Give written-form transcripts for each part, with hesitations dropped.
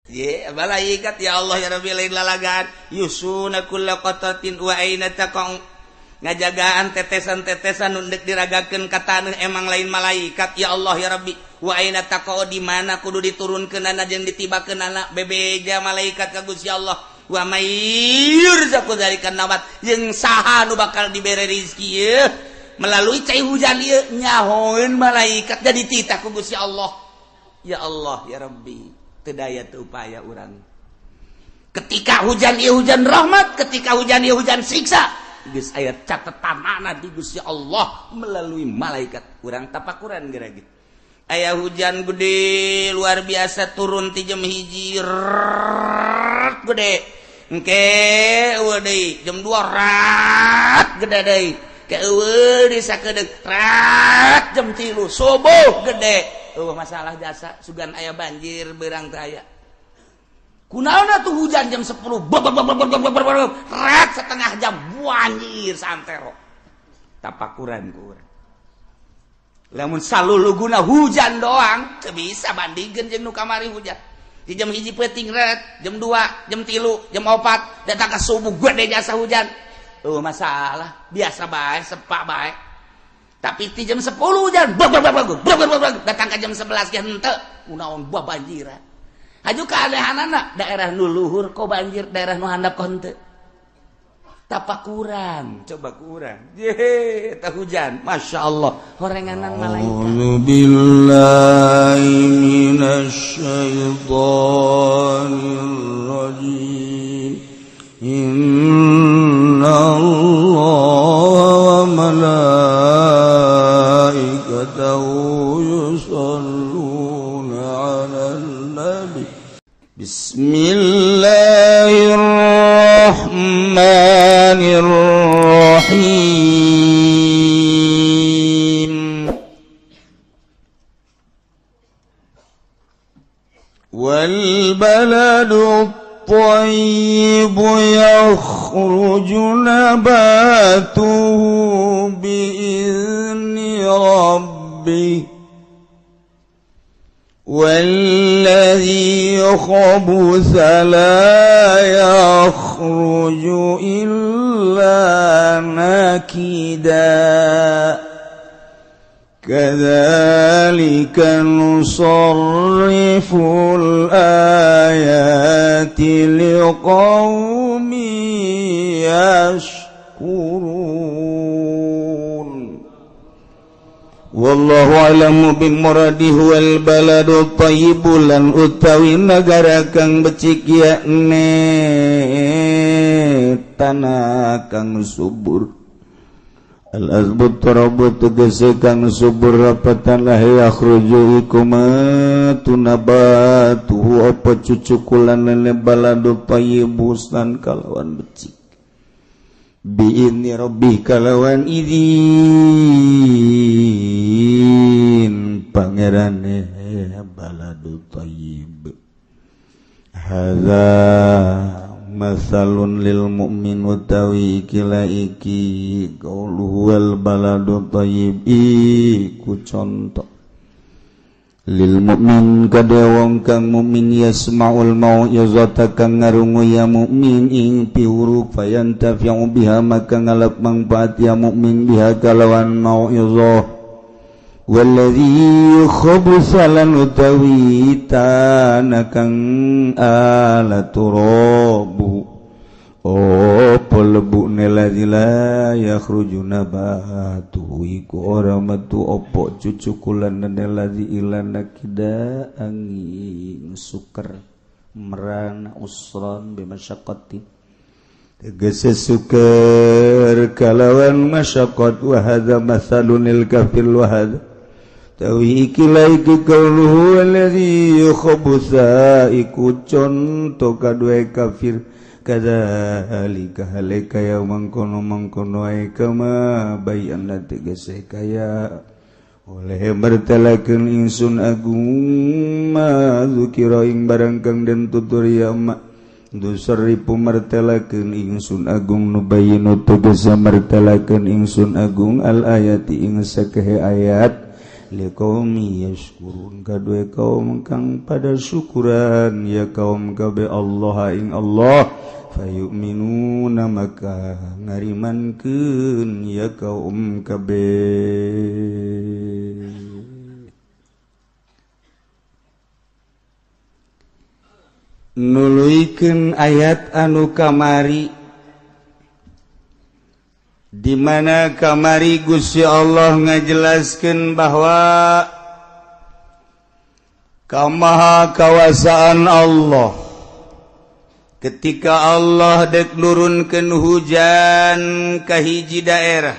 Ye malaikat ya Allah ya Rabbi lain lalagaan yusuna kulla qatatin wa aina taqau ngajagaan tetesan-tetesan nu deuk diragakeun ka taneuh emang lain malaikat ya Allah ya Rabbi wa aina taqau di mana kudu diturunkeunana jeung ditibakeunana bebeja malaikat ka Gusti Allah wa may yurzaqu dzalika nabat jeung saha nu bakal dibere rezeki ieu melalui cai hujan ieu nyahoeun malaikat jadi titah ku Gusti Allah ya Allah ya Rabbi teu daya teu upaya urang ketika hujan ieu hujan rahmat ketika hujan ieu hujan siksa geus aya catetanana di Gusti Allah melalui malaikat urang tapakuran geura gitu aya hujan gede luar biasa turun ti jam 1 gede engke eueuh deui jam 2 rat gede deui ke eueuh deui sakedeuk rat jam 3 subuh gede eueuh masalah jasa sugan aya banjir beurang teh aya kunaon atuh hujan jam 10 rat setengah jam banjir santero tapakuran ku urang lamun saluluguna hujan doang teu bisa bandingkeun jeung nu kamari hujan di jam 1 peuting ret jam 2 jam 3 jam 4 datang ka subuh gede jasa hujan eueuh masalah biasa bae sepak bae tapi di jam 10 hujan datang ka jam 11 ge henteu kunaon buah banjiran haju keanehanana daerah nu luhur kok banjir daerah nu handap kok henteu tapakuran coba kurang ye tah hujan Masya Allah horenganan malaikat A'udzu billahi minasyaitonir rajim inna Allaha wa malaikatahu yusholluna 'alan nabi Bismillahirrahmanirrahim Wal baladu at-tayyibu yakhruju nabatuhu bi'izni rabbih والذي خبث لا يخرج إلا نكدا كذلك نصرف الآيات لقوم يشكرون Wallahu a'lamu bimuradihi wal baladu thayyibu lan utawi nagara kang becik yakne tanah kang subur al azbut tarabu tegese kang subur rapatan lah yakhruju iku tunabatuhu apa cucukulan lene baladu thayyibu san kalawan becik bi'idni rabbih kalawan idin pangerane baladu thayyib hadza masalun lil mu'min utawi kila iki qauluhu wal baladu thayyib iku contoh lil mukmin kade wong kang mukmin yasmaul mau'izata kang ngarungu ya mukmin ing piwuruk fayantafi'u biha maka ngalap manfaat ya mukmin biha kalawan mau'izah wallazi khabutha lan utawi tanah kang ala turabu oh pelebukne ladzi la yakhruju nabatuhu iku ora metu opo cucukulan ladzi ilana kida angin suker merana usran bimasyaqqati tegese suker kalawan masyaqqat wa hadza masalunil kafir wa hadza tawi iki la iki qauluhu allazi khabutha iku conto kadue kafir kadzalika halika ya mangkono mangkono ae kama bayan tegese kaya oleh mertelakeun ingsun agung ma zukira ing barang kang den tutur ya ma dusaripu mertelakeun ingsun agung nubayinu tegese mertelakeun ingsun agung al ayati ing sakehe ayat Liqaumi yashkurun kadue kaum kang pada syukuran ya kaum kabe Allah ing Allah fayu'minuna maka ngarimankeun ya kaum kabe. Nuluikeun ayat anu kamari di mana kamari Gusti Allah ngajelaskeun bahwa kamaha kawasaan Allah ketika Allah dek nurunkeun hujan ka hiji daerah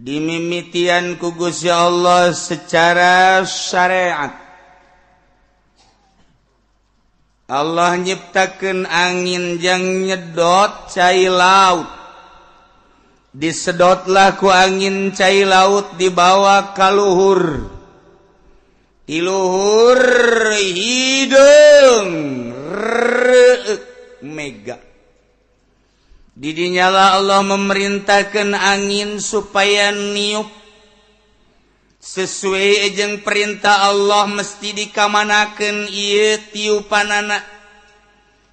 dimimitian ku Gusti Allah secara syariat. Allah nyiptakeun angin jang nyedot cai laut. Disedotlah ku angin cai laut dibawa ka luhur. Di luhur hideung reuk mega. Didinyalah Allah memerintahkan angin supaya niup sesuai jeung perintah Allah mesti dikamanakeun ieu tiupanana.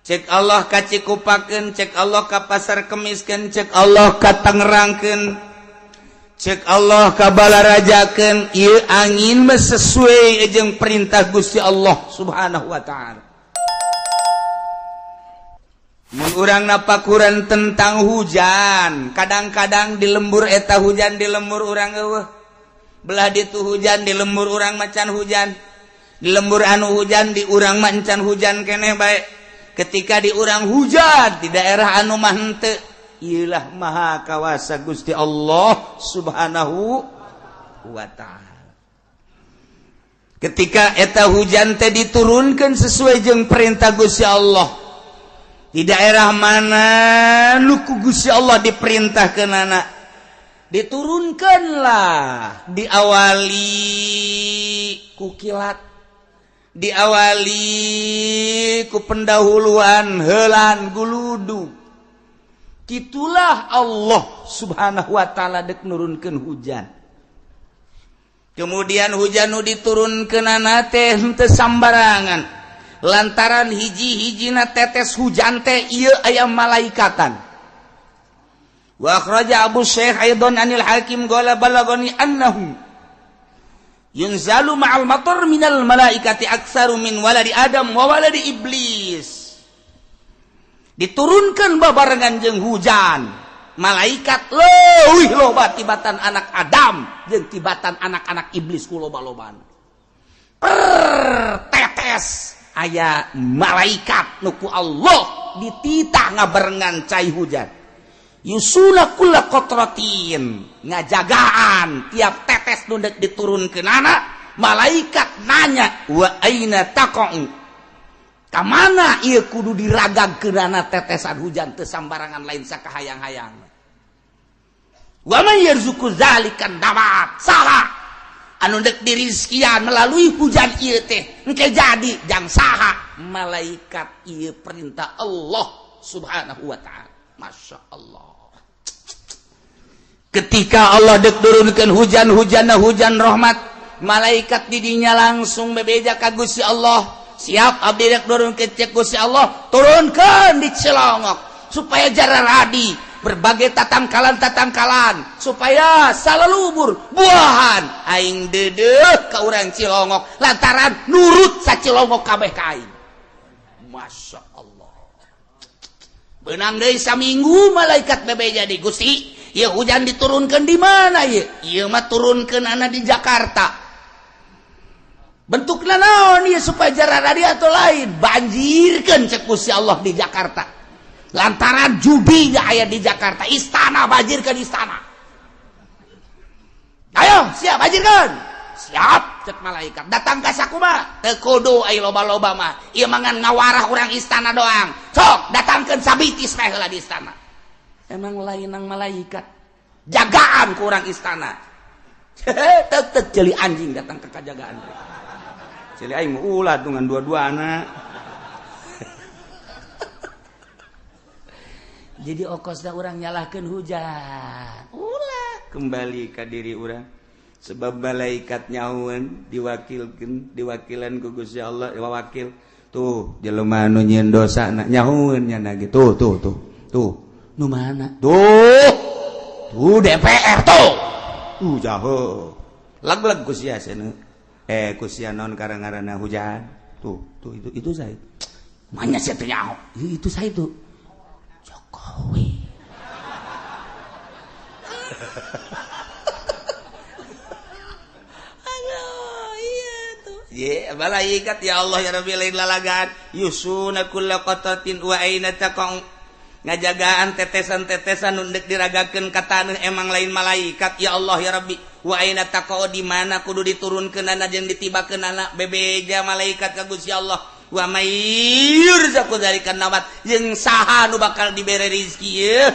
Cek Allah ka Cikupakeun, cek Allah ka Pasar Kemiskeun, cek Allah ka Tangerangkeun, cek Allah ka Balarajakeun, ieu angin mah sesuai jeung perintah Gusti Allah Subhanahu wa taala. Mun urang napakuran tentang hujan, kadang-kadang di lembur eta hujan di lembur urang eueuh. Belah ditu hujan di lembur urang macan hujan, di lembur anu hujan di urang macan hujan keneh bae. Ketika di urang hujan di daerah anu mah henteu, ieulah maha kawasa Gusti Allah Subhanahu wa taala. Ketika eta hujan teh diturunkeun sesuai jeung perintah Gusti Allah, di daerah mana nu ku Gusti Allah diperintahkeunana diturunkanlah, diawali ku kilat, diawali ku pendahuluan heulan guludu. Kitulah Allah Subhanahu wa taala dek nurunkeun hujan. Kemudian hujan nu diturunkeunana teh henteu sambarangan, lantaran hiji-hijina tetes hujan teh ieu aya malaikatan. Wa akhraja Abu Syekh aidan anil Hakim qala balagani annahu yunzalu ma'al matar minal malaikati aktsaru min waladi Adam wa waladi Iblis. Diturunkan babarengan jeung hujan malaikat leuwih loba tibatan anak Adam jeung tibatan anak-anak iblis ku loba-lobana. Per tetes aya malaikat nu ku Allah dititah ngabarengan cai hujan. Yusula kulla qatratin, ngajagaan tiap tetes nu deuk diturunkeunana malaikat nanya wa aina taqau, ka mana ieu kudu diragagkeunana tetesan hujan teu sambarangan lain sakahayang-hayang. Wa man yarzuqu zalikan damat, saha anu deuk dirizkian melalui hujan ieu teh engke jadi jang saha malaikat ieu perintah Allah Subhanahu wa taala. Masya Allah. Ketika Allah dek turunkan hujan, hujan hujan rahmat, malaikat didinya langsung bebeja ka Gusti Allah. Siap abdi dek turunkeun cek Gusti Allah, turunkeun di Cilongok supaya jararadi berbagai tatangkalan-tatangkalan supaya salalubur buahan aing deudeuh ka urang Cilongok lantaran nurut sa Cilongok kabeh ka aing. Masya Allah. Benang deui saminggu malaikat bebeja di Gusti, ieu hujan diturunkeun di mana ieu? Ieu mah turunkeunana di Jakarta. Bentukna naon ieu supaya jararadi atau lain? Banjirkeun cek Gusti Allah di Jakarta. Lantaran judi aya di Jakarta, istana banjirkeun istana. Ayo, siap banjirkeun. Siap cek malaikat. Datang ka sakumaha? Teu kudu ai loba-loba mah. Ieu mah ngan ngawarah urang istana doang. Sok datangkeun sabitis meh heula di istana. Emang lain nang malaikat. Jagaan ku urang istana. Tek ceuli anjing datang ke kajagaan. Ceuli aing ulah dengan dua-duana. Jadi okosna urang nyalahkeun hujan. Ulah kembali ka diri urang. Sebab malaikat nyahueun diwakilkeun diwakilan ku Gusti Allah wakil tuh jelema nu nyieun dosa na nyahueun nya ge tuh tuh tuh tuh nu mana tuh tuh DPR tuh jauh lag-lag ku sia cenah ku sia naon karang-ngaranna hujan tuh tuh itu saya mana sia teu nyaho itu saya itu Jokowi. Aduh iya tuh ye malaikat ya Allah ya Rabbi lain lalagaan yusuna kulla qatatin wa aina taqau ngajagaan tetesan-tetesan nu deuk diragakeun ka taneuh emang lain malaikat ya Allah ya Rabbi wa aina taqau di mana kudu diturunkeunana jeung ditibakeunana bebeja malaikat ka Gusti Allah wa may yurzaqu dzalika nabat jeung saha nu bakal dibere rezeki ieu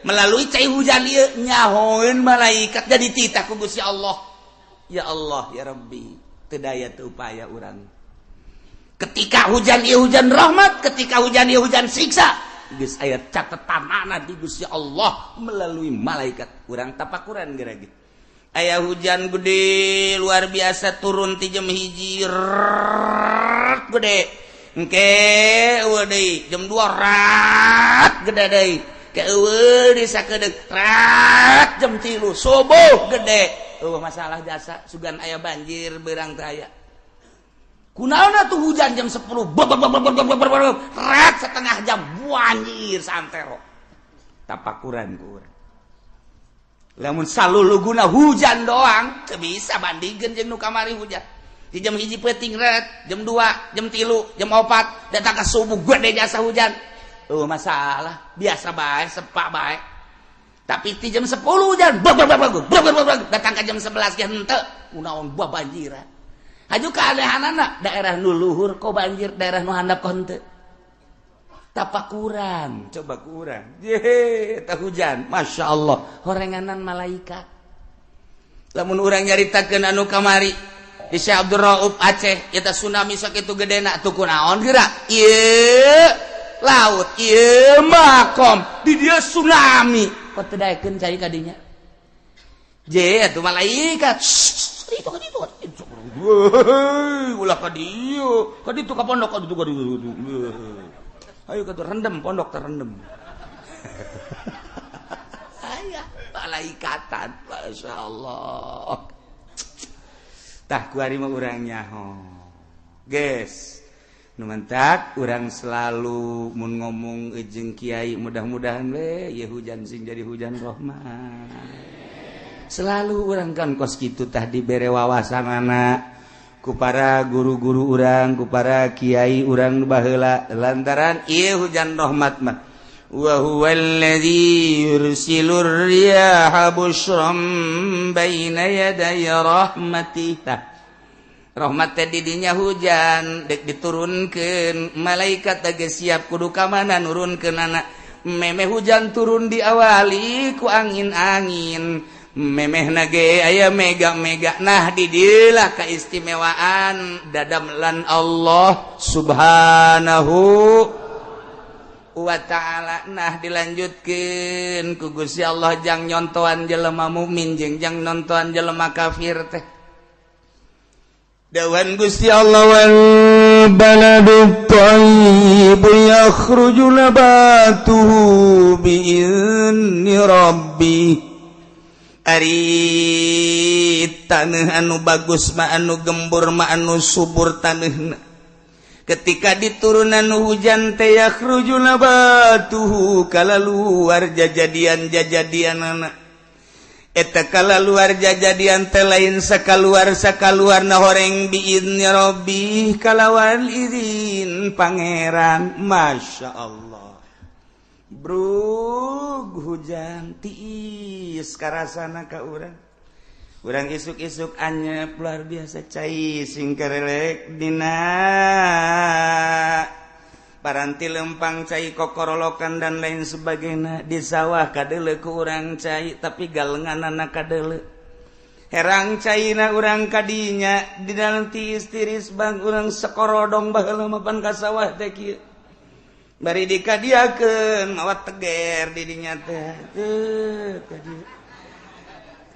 melalui cai hujan ieu nyahoeun malaikat jadi titah ku Gusti Allah. Ya Allah ya Rabbi teu daya teu upaya urang ketika hujan ieu hujan rahmat, ketika hujan ieu hujan siksa, geus aya catetanana di Gusti Allah melalui malaikat. Urang tapakuran geura ge aya hujan gede luar biasa turun ti jam 1 gede engke eueuh deui jam 2 rat gede deui ke eueuh di sakedeung rat jam 3 subuh gede eueuh masalah jasa sugan aya banjir beurang teh aya kunaon atuh hujan jam 10 rat setengah jam banjir santero tapakuran ku urang. Lamun saluluguna hujan doang teu bisa bandingkeun jeung nu kamari hujan di jam 1 peuting ret jam 2 jam 3 jam 4 datang ka subuh gede jasa hujan eueuh masalah biasa bae sepak bae tapi di jam 10 hujan datang ka jam 11 ge henteu kunaon buah banjiran haju keanehanana daerah nu luhur kok banjir daerah nu handap kok henteu tapakuran coba kurang ye tah hujan Masya Allah horenganan malaikat. Lamun urang nyaritakeun anu kamari di Syekh Abdul Rauf Aceh eta tsunami sakitu gedena tuh kunaon geura ieu laut ieu makom di dieu tsunami kok teu daekeun cai ka dinya je atuh malaikat itu ka ditu ulah ka dieu ka ditu ka pondok ka ditu ka ditu ayo kata rendem pondok terendem. Aya malaikatan Masya Allah. Tah kuari mah urang nyaho. Guys, nu mantak urang selalu mun ngomong jeung kiai mudah-mudahan we ieu hujan sing jadi hujan rahmat. Selalu urang kan kos kitu tah dibere wawasanana ku para guru-guru urang, ku para kiai urang baheula lantaran ieu hujan rahmat mah wa huwallazi yursilur riyaha busyran baina yaday rahmatih. Rahmat teh di dinya hujan dek diturunkeun malaikat teh geus siap kudu ka mana nurunkeunana memeh hujan turun diawali ku angin-angin memeh nage aya mega-mega. Nah didilah keistimewaan dadamlan Allah Subhanahu wa ta'ala. Nah dilanjutkeun ku Gusti Allah jang nyontoan jelema mukmin jeung jang nontoan jelema kafir teh. Dawan Gusti Allah wal baladut thayyib yakhruju nabatuhu bi'izni rabbih. Ari taneuh anu bagus mah anu gembur mah anu subur taneuhna ketika diturunan hujan teh yakhruju nabatuhu kalaluar jajadian-jajadianana eta kalaluar jajadian teh lain sakaluar sakaluarna horeng biizni rabbih kalawan izin pangeran. Masya Allah brug hujan tiis karasana ka urang urang isuk-isuk anyep luar biasa cai sing kerelek dina paranti lempang cai kokorolokan dan lain sebagainya di sawah kadele ku urang cai tapi galenganana kadele herang caina urang kadinya di dalam tiis tiris bang urang sekorodong baheula mapan ka sawah teh kieu bari dikadiakeun mawa teger di dinya teh teu ka dieu.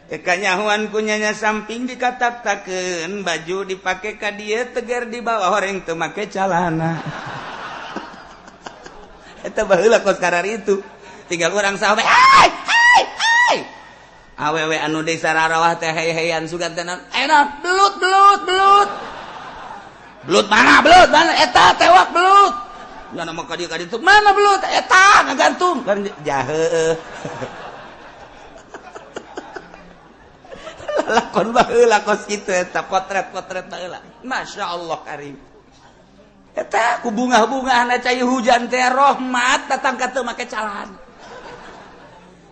Kanyahuan kunyanya samping dikatak-takeun baju dipake ka dieu tegar di bawah horeng teu make calana. Eta baheula kos karar itu. Tinggal urang sahabat hai hai hai. Awewe anu desa rarawah teh hey-heyan sugan teh enak belut belut belut. Belut mana belut mana eta tewak belut. Nya nama ka dieu ka ditu mana belut eta ngagantung kan jahe. Lakon baheula kos kitu eta potret-potret baheula. Masya Allah karim. Eta ku bunga-bungahna cai hujan teh rahmat datang ka teu make calana.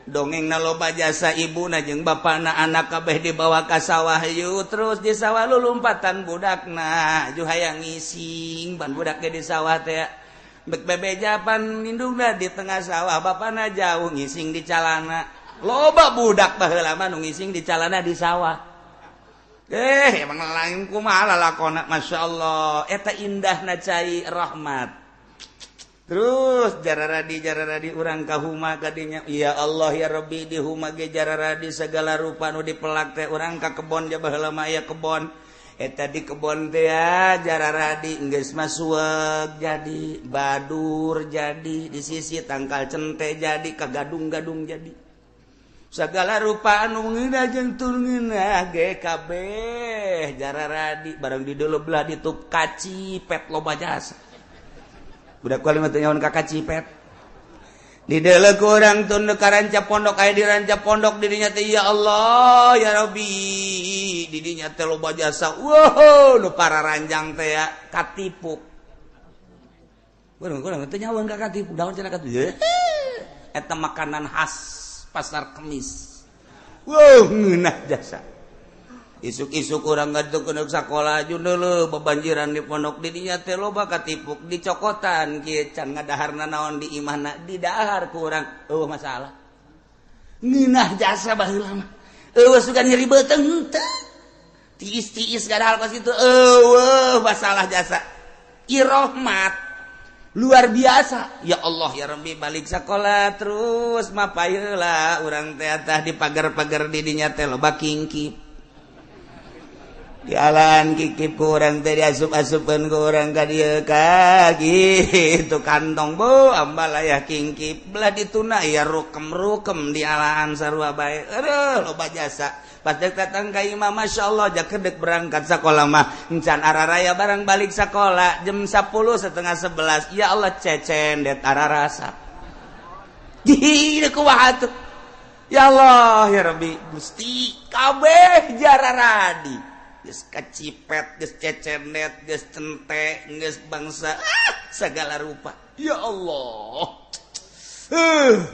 Dongengna loba jasa ibuna jeung bapana anak kabeh dibawa ka sawah yeuh terus di sawah lulumpatan budakna ju hayang ngising ban budak ge di sawah teh bek bebeja pan indungna di tengah sawah bapana jauh ngising di calana. Loba budak baheula mah nu ngising di calana di sawah. Emang lain kumaha lalakona masyaallah eta indahna cai rahmat. Terus jararadi urang ka huma kadinya ya Allah ya Rabbi di huma ge jararadi segala rupa nu dipelak teh urang ka kebon ja baheula mah aya kebon. Eta di kebon teh ya jararadi geus masueg jadi badur jadi di sisi tangkal cente jadi kagadung-gadung jadi. Segala rupa anu ngeunah jeung tur ngeunah ge kabeh jararadi barang di deuleu belah ditup kacipet loba jasa. Budak kuali mah teu nyahoan ka kacipet. Di deuleu ku urang tun ka ranca pondok aya di ranca pondok di dinya teh ya Allah ya Rabbi di dinya teh loba jasa. Wow nu pararanjang teh ya katipuk. Urang teu nyahoan ka katipuk daun cenah katipuk. Eta makanan khas pasar Kemis. Wow, ngeunah jasa. Isuk-isuk urang ngaduk sakola jundeuleuh bebanjiran di pondok di dinya teh loba katipuk dicokotan kieu can ngadaharna naon di imahna didahar ku urang eueuh masalah. Ngeunah jasa baheula mah. Eueuh sugan nyeri beuteung teu. Tiis-tiis gadahal kos kitu eueuh masalah jasa. Irohmat luar biasa ya Allah ya Rabbi balik sekolah terus mapayeula urang teh tah di pagar-pagar di dinya teh loba kingkip di alaan kikip ku urang teh diasup-asupkeun ku urang ka dieu ka kitu kantong bu ambalayah kingkip belah dituna ya rukem-rukem di alaan sarua bae aduh loba jasa. Pas dek datang ka imah masyaallah jakedek berangkat sekolah mah encan araraya barang balik sekolah jam 10 setengah 11 ya Allah cecen det ararasa. Gih kumaha tuh ya Allah ya Rabbi Gusti kabeh jararadi geus kacipet geus cecenet geus cente geus bangsa segala rupa ya Allah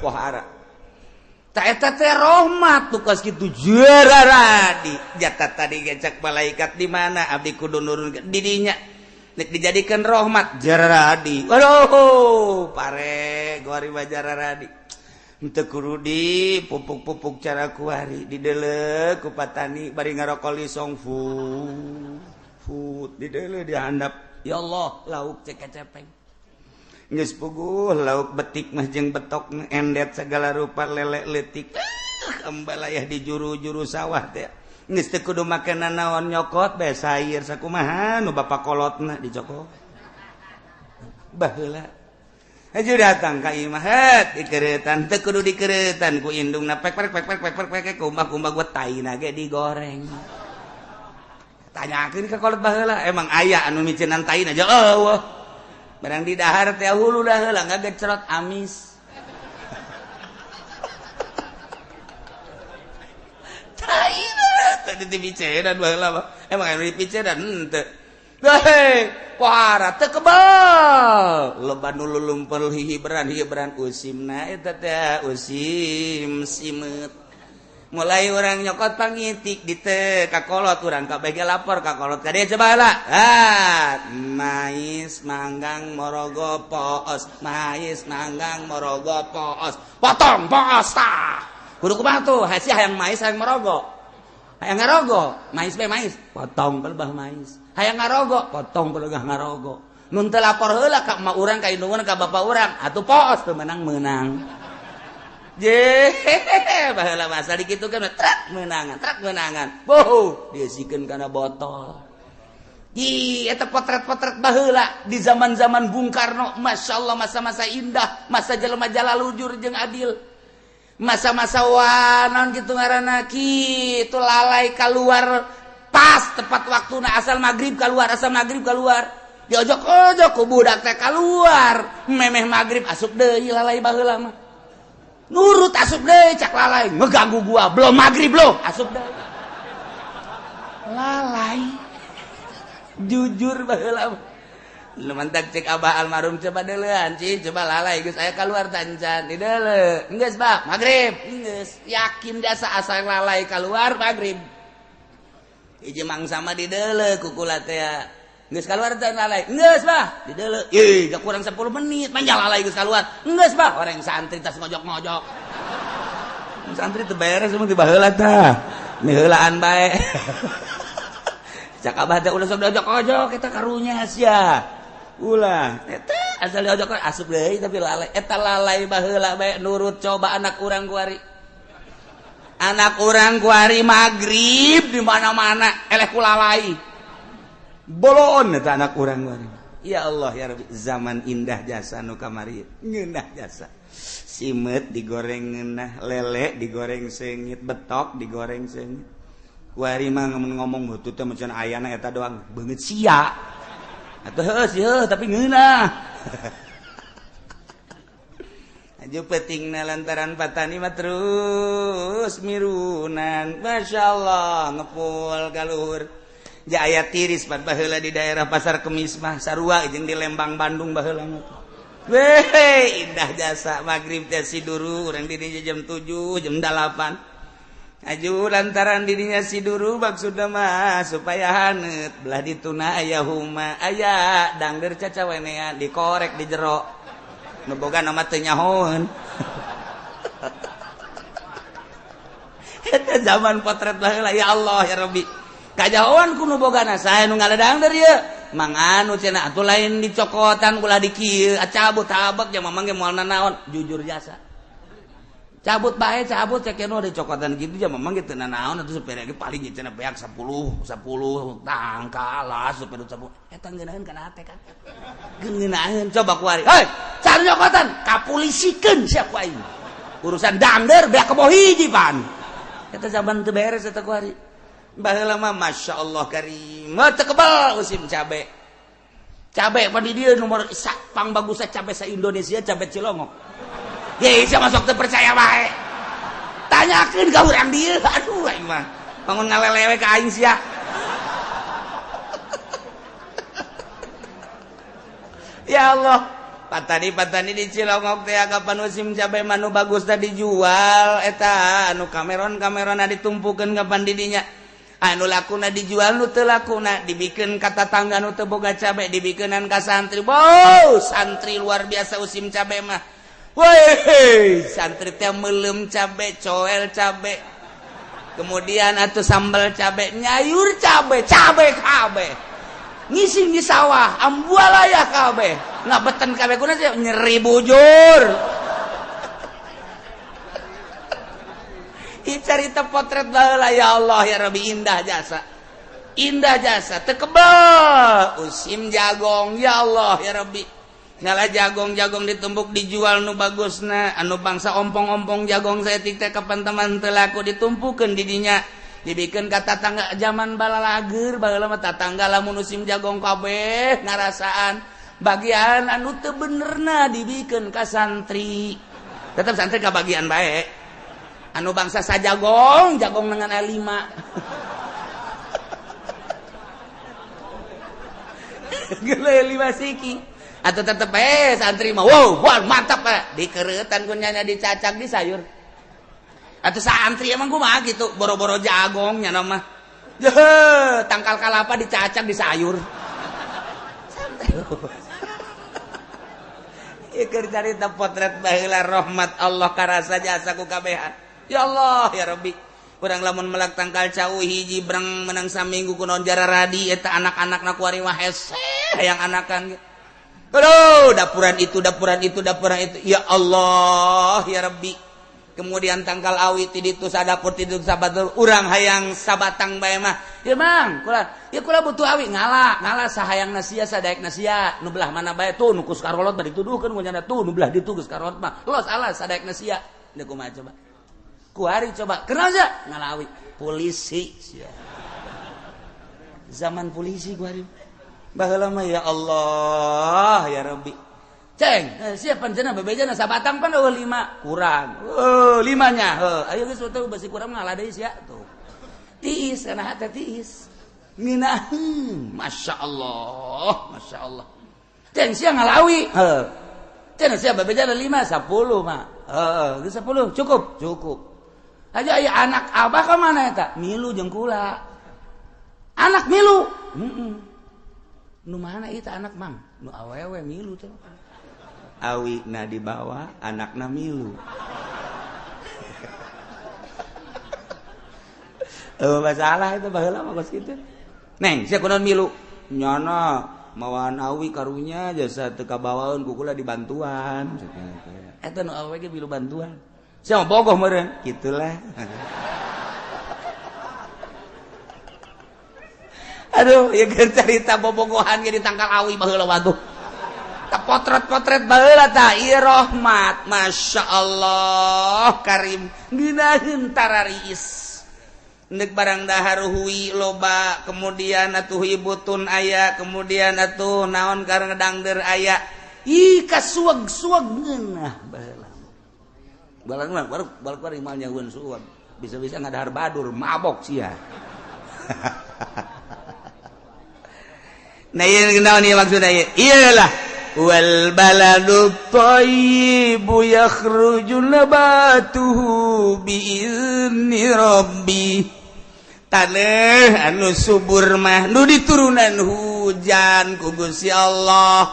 wahara eta teh rahmat tuh kos kitu jararadi jata tadi gecak malaikat di mana abdi kudu nurun di dinya nek dijadikan rahmat jararadi waduh pare gori mah jararadi henteu kudu di pupuk-pupuk cara kuari di deuleu ku patani bari ngarokok lisong fut di deuleu dihandap ya Allah lauk cek cepeng geus puguh lauk betik mah jeung betok endet segala rupa lele leutik ambalayah di juru-juru sawah teh geus teu kudu make nanaon nyokot bae sayur sakumaha nu bapa kolotna dicokot baheula hayu datang ka imah het dikeureutan teu kudu dikeureutan ku indungna pek pek pek pek pek pek kumbah-kumbah gua taina ge digoreng tanyakeun ka kolot baheula emang aya anu miceunan taina aja eueuh barang di dahar teh hulu dah heula ngagecerot amis. Tai teh dipicenan baheula mah. Emang anu dipicenan henteu. Heh, pohara teu kebal. Loba nu lulumpel hihiberan usimna eta teh usim simeut. Mulai orang nyokot pangitik di teh kakolot urang kabeh ge lapor kakolot ka dieu coba heula. Ah, mais manggang morogo poos, mais manggang morogo poos. Potong poos tah. Kudu kumaha tuh? Hasi hayang mais hayang morogo. Hayang ngarogo, mais be mais, potong pelebah mais. Hayang ngarogo, potong pelebah ngarogo. Mun teu lapor heula ka emak urang ka indung ka bapak urang, atuh poos teu menang-menang. Je baheula masa dikitu kan truk menangan boh diisikeun kana botol. Ih eta potret-potret baheula di zaman-zaman Bung Karno, Masya Allah masa-masa indah, masa jelema jalalujur jeung adil. Masa-masa wanon kitu ngaranna kitu lalai keluar pas tepat waktuna asal maghrib keluar, asal maghrib keluar. Diojok-ojok ku budak teh keluar, memeh maghrib asup deui lalai baheula mah. Nurut asup deui cak lalai, ngeganggu gua, belum maghrib loh, asup deui. Lalai. Jujur baheula. Lu mantak cek abah almarhum coba deuleuan, ci, coba lalai geus aya keluar tancan, di deuleu. Geus, Bah, maghrib. Geus, yakin jasa asal lalai keluar maghrib. Hiji mangsa mah di deuleu ku kula teh. Geus keluar tan lalai. Geus, Bah, di deuleu. Ih, gak kurang 10 menit manja lalai geus keluar. Geus, Bah, orang santri tas ngojok-ngojok. Santri teu beres mun ti baheula tah. Miheulaan bae. Cak abah teh ulah sok diojok-ojok eta karunya sia. Ulah eta asal diojok asup deui tapi lalai. Eta lalai baheula bae nurut coba anak urang kuari. Anak urang kuari magrib di mana-mana eleh ku lalai. Bolon eta anak urang kuari. Ya Allah ya Rabbi, zaman indah jasa nu kamari. Ngeunah jasa. Simeut digoreng ngeunah, lele digoreng seungit, betok digoreng seungit. Kuari mah ngomong heutu teh macan ayana eta doang beungeut sia. Atuh heuh sih heuh tapi ngeunah. Aju pentingna lantaran patani mah terus mirunan. Masyaallah ngepul ka luhur. Ja aya tiris pan baheula di daerah Pasar Kemis mah sarua jeung di Lembang Bandung baheula mah. Weh, indah jasa magrib teh siduru urang di dinya jam 7, jam 8. Aju lantaran dirinya siduru maksudna mah supaya haneut belah dituna aya huma aya dangder cacawenean dikorek di jero nu boga nama teu nyahoeun. Eta zaman potret baheula ya Allah ya Rabbi. Kajahoan ku nu bogana sae nu ngaledangder ieu manganu cenah atuh lain dicokotan ulah di kieu cabut tabek ja mamang ge moal nanaon jujur jasa. Cabut bae cabut cek nu dicokotan kitu ja mamang ge teu nanaon atuh supir ge paling cenah beak 10 10 tangkal supir 10 eta ngeunaheun kana hate kan. Ngeunaheun coba ku ari. Hei, cari cokotan kapulisikeun sia ku aing. Urusan dangder beak kebo hiji pan. Eta zaman teu beres eta ku ari. Baheula mah Masya Allah karim. Teu kebal musim cabe. Cabe pan di dieu nomor pang bagusna cabe sa Indonesia cabe Cilongok. Ye, sia masuk teu percaya bae. Tanyakeun ka urang dieu. Aduh aing mah. Bangun ngalelewe ka aing sia. Ya Allah. Patani-patani di Cilongok teh kapan musim cabe mah nu bagusna dijual eta anu kameron-kamerona ditumpukeun kapan di dinya. Anu lakuna dijual nu teu lakuna dibikeun ka tatangga nu teu boga cabe dibikeunan ka santri. Wow, santri luar biasa musim cabe mah. Woi, santri teh meuleum cabe, coel cabe. Kemudian atuh sambal cabe, nyayur cabe, cabe kabeh. Ngising di sawah, ambualaya kabeh. Ngabeten kabeh kuna sih nyeri bujur. Carita potret baheula ya Allah ya Rabbi indah jasa. Indah jasa teu kebel usim jagong ya Allah ya Rabbi. Ngala jagong-jagong ditumbuk dijual nu bagusna anu bangsa ompong-ompong jagong saeutik teh kapan teman teu laku ditumpukeun di dinya dibikeun ka tatangga zaman balalager baheula mah tatangga lamun musim jagong kabeh ngarasaan bagian anu teu benerna dibikeun ka santri tetep santri ka bagian bae anu bangsa sajagong jagong dengan A5 geuleuh 5 siki atau tetep santri mah wow wah mantap pak dikeretan ku nyanya dicacak di sayur atau santri emang kumaha gitu boro-boro jagong nya mah jeh tangkal kalapa dicacak di sayur santri ieu keur carita potret baheula rahmat Allah karasa jasa ku kabehan. Ya Allah ya Rabbi urang lamun melak tangkal cau hiji breng menang saminggu kunaon jararadi eta anak-anakna kuari mah hese hayang anakan. Aduh dapuran itu dapuran itu dapuran itu ya Allah ya Rabbi. Kemudian tangkal awi ti ditu sadapur ti ditu sabatur urang hayang sabatang bae mah. Ya Mang, kula ya kula butuh awi ngala, ngala sahayangna sia sadaekna sia. Nu belah mana bae tuh nu kus karolot bari dituduhkeun ku nyana tuh nu belah ditu geus karolot mah. Los alas sadaekna sia. Deuk kumaha coba? Kuari coba. Kenal sia? Ngala awi. Polisi sia. Zaman polisi kuari. Baheula mah ya Allah ya Rabbi. Ceng, siapa panjenengan bebejana sabatang pan eueuh 5 kurang. Heuh, limanya. Heuh, ayo geus teu besi kurang ngalah deui sia tuh. Tiis kana hate tiis. Nginaheun, masyaallah, masyaallah. Ceng sia ngalawi. Heuh. Ceng sia bebejana 5 10 mah. Heuh, geus 10 cukup, cukup. Aja aya anak abah ka mana eta? Milu jeung kula. Anak milu. Heeh. Nu mana ieu anak mang? Nu awewe milu teh. Awi na dibawa anakna milu. Masalah itu baheula mah kos kitu. Neng, sia kunaon milu? Nyana mawaan awi karunya jasa teu kabawaeun ku kula dibantuan. Eta nu awewe ge milu bantuan. Sia mah bogoh meureun, kitulah. Aduh, ieu keur carita bobogohan ge di tangkal awi baheula waduh. Potret-potret baheula tah ieu rahmat masyaallah karim ngeunaheun tarariis Ndek barang dahar hui loba kemudian atuh ibutun aya kemudian atuh naon karena dangder aya ih kasueg-sueg ngeunah baheula balang baru baru imal nyahueun sueg bisa-bisa ngadahar badur mabok sia. Nah ieu naon ieu maksudna ieu iyalah wal baladu thayyibu yakhruju nabatuhu bi'izni rabbi. Taneuh anu subur mah nu diturunan hujan ku Gusti Allah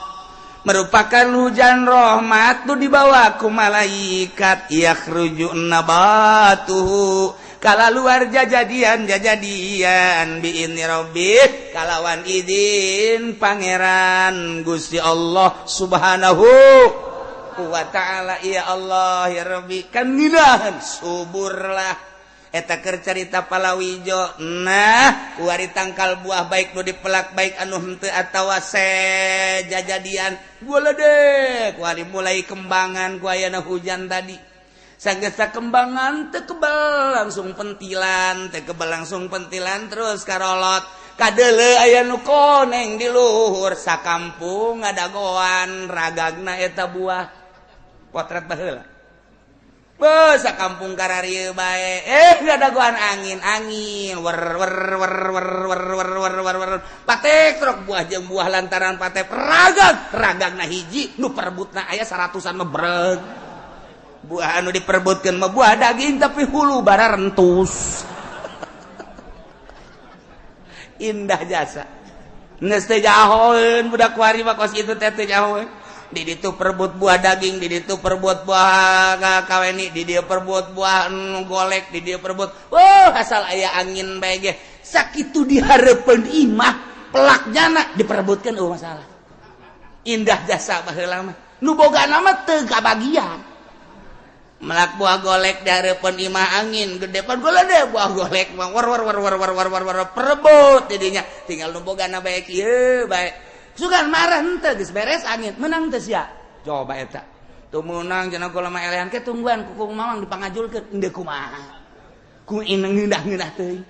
merupakan hujan rahmat nu dibawa ku malaikat yakhruju nabatuhu kala luar jajadian jajadian bi'izni rabbi kalawan izin pangeran Gusti Allah subhanahu wa ta'ala. Ya Allah ya Rabbi kan nginahan suburlah eta keur carita palawijo. Nah kuari tangkal buah baik nu dipelak baik anu henteu atawa sejajadian goledek kuari mulai kembangan ku ayana hujan tadi sanggeus kembangan teu kebal langsung pentilan teu kebal langsung pentilan terus karolot kadeuleu aya nu koneng di luhur sakampung ngadagoan ragagna eta buah potret baheula. Beuh sakampung kararieu bae ngadagoan angin angin wer wer wer wer wer wer wer wer wer patek truk buah jeung buah lantaran patek ragag ragagna hiji nu perebutna aya 100-an mah breg buah anu diperebutkeun mah buah daging tapi hulu bara rentus. Indah jasa geus teu jahoeun budak kuari mah kos kitu teh teu jahoeun. Di ditu perebut buah daging, di ditu perebut buah kaweni, di dieu perebut buah golek, di dieu perebut. Wah, asal aya angin bae ge. Sakitu dihareupeun imah, pelak jana diperebutkeun eueuh masalah. Indah jasa baheula mah. Nu bogana mah teu kabagian. Melak buah golek dihareupeun imah angin gede pan golede buah golek mah war war war war war war war war perebut didinya. Tinggal nu bogana bae kieu bae. Sugan marah henteu geus beres angin menang teu sia coba eta teu meunang cenah kula mah elehan ke tungguan ku mamang dipangajulkeun endeu kumaha ku ineng ngeunah-ngeunah teuing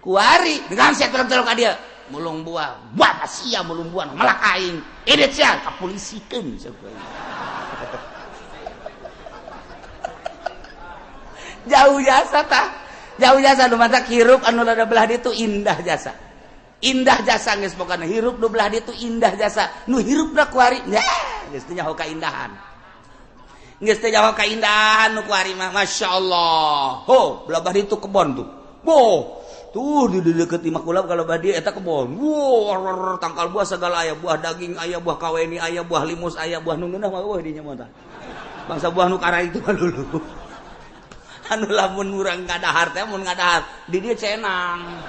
kuari dengan sia tolong-tolong ka dieu mulung buah buah sia mulung buah melak aing edit sia kapolisikeun jauh jasa tah jauh jasa nu matak hirup anu rada belah ditu indah jasa. Indah jasa geus pokona hirup nu belah ditu indah jasa nu hirupna kuari geus teu nyaho kaindahan geus teu nyaho kaindahan nu kuari mah masyaallah. Ho belah ditu kebon tuh boh tuh di deukeut imah kula kalau belah dieu eta kebon wah tangkal buah segala aya buah daging aya buah kaweni aya buah limus aya buah nu ngeunah mah eueuh dinya mah tah bangsa buah nu kara itu mah dulu anu lamun urang ngadahar teh mun ngadahar di dieu cenang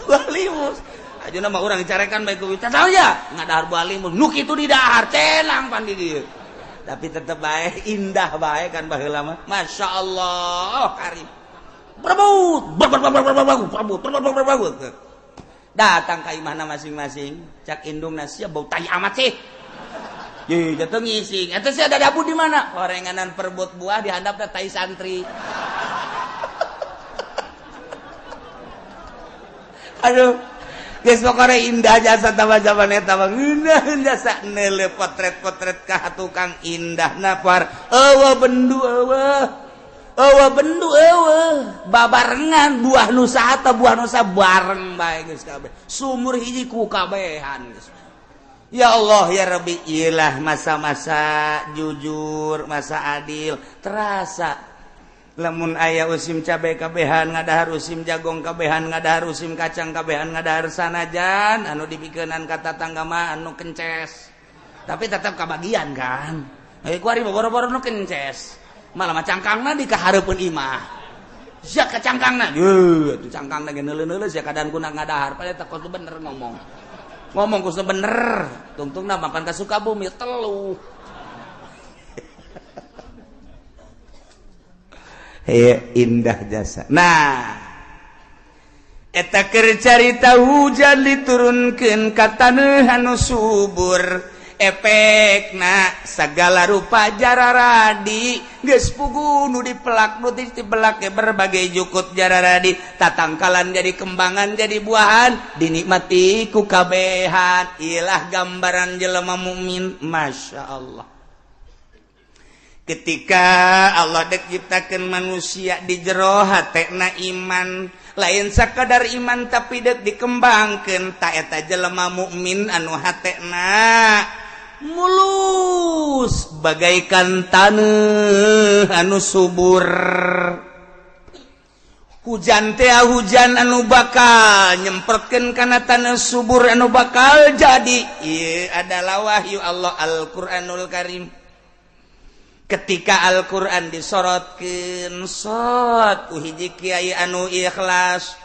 buah limus aja nama orang dicarekan baik ku tahu ya ngadahar buah limus nu kitu di dahar cenang pan di dieu Tapi tetep bae indah bae kan baheula mah. Masya Allah karim. Berebut, berebut, berebut, berebut. Datang ka imahna masing-masing, cak indungna sia bau tai amat sih. Ye, jatuh ngising. Eta sia ada dabu di mana? Orenganan perebut buah di handapna tai santri. Aduh, geus pokona indah jasa tambah zaman eta mah ngeunah jasa neuleuh potret-potret ka tukang indahna par. Eueuh bendu eueuh. Eueuh bendu eueuh. Babarengan buah nusa atau buah nusa bareng bae geus kabeh. Sumur hiji ku kabehan geus. Ya Allah ya Rabbi, ilah masa-masa jujur, masa adil terasa. Lamun aya usim cabai kabehan ngadahar, usim jagong kabehan ngadahar, usim kacang kabehan ngadahar, sanajan anu dipikeunan ka tatangga mah anu kences. Tapi tetap kabagian kan. Heuh kuari boro-boro nu kences. Malah mah cangkangna di kahareupeun imah. Sia ka cangkangna. Yeuh, atuh cangkangna ge neuleuh-neuleuh sia kadan kuna ngadahar. Padahal teh kudu bener ngomong. Ngomong kudu bener. Tungtungna mapan ka Sukabumi telu. Hei, indah jasa. Nah, eta keur carita hujan diturunkeun ka taneuh anu subur. Efekna sagala rupa jararadi geus pugu nu dipelak nu dipelak berbagai jukut jararadi tatangkalan jadi kembangan jadi buahan dinikmati ku kabehan. Ilah gambaran jelema mukmin, Masya Allah. Ketika Allah dek ciptakeun manusia di jero hatena iman, lain sakadar iman tapi dek dikembangkeun ta eta jelema mukmin anu hatena mulus bagaikan taneuh anu subur. Hujan teh hujan anu bakal nyemprotkeun kana taneuh subur anu bakal jadi. Ieu adalah wahyu Allah Al-Qur'anul Karim. Ketika Al-Qur'an disorotkeun sot ku hiji kiai anu ikhlas,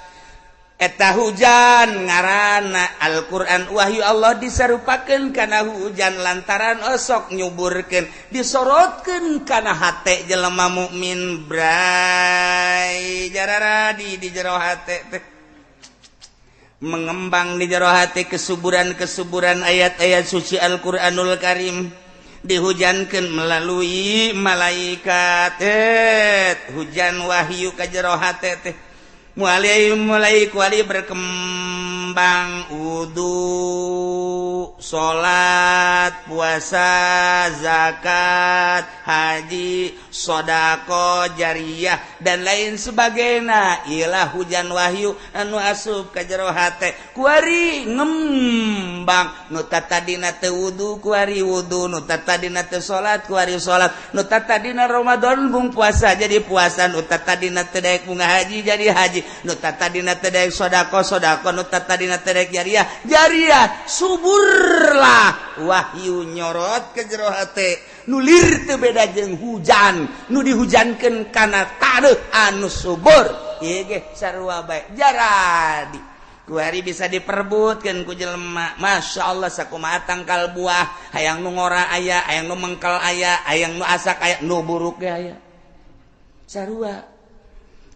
eta hujan ngaranna Al-Qur'an wahyu Allah disarupakeun kana hujan lantaran osok nyuburkeun disorotkeun kana hate jelema mukmin bray jararadi di jero hate teh mengembang di jero hate kesuburan-kesuburan ayat-ayat suci Al-Qur'anul Karim dihujankan melalui malaikat. Hujan wahyu ka jero hate teh mulai kuali berkembang wudu, salat, puasa, zakat, haji, sodako, jariyah dan lain sebagainya. Ilah hujan wahyu anu asup ka jero hate kuari ngembang. Nu tadina teu wudu kuari wudu, nu tadina teu salat kuari salat, nu tadina Ramadan bung puasa jadi puasa, nu tadina teu daek bunga haji jadi haji, nu tadina teu daek sodako sodako, nu tadina teu daek jariah jariah. Suburlah wahyu nyorot ke jero hate nulir teu beda jeung hujan nu dihujankeun kana taneuh anu subur. Ieu ge sarua bae jaradi kuari bisa diperebutkeun ku jelema. Masya Allah sakumaha tangkal buah hayang nu ngora aya, hayang nu mengkel aya, hayang nu asak aya, nu buruk ge aya. Sarua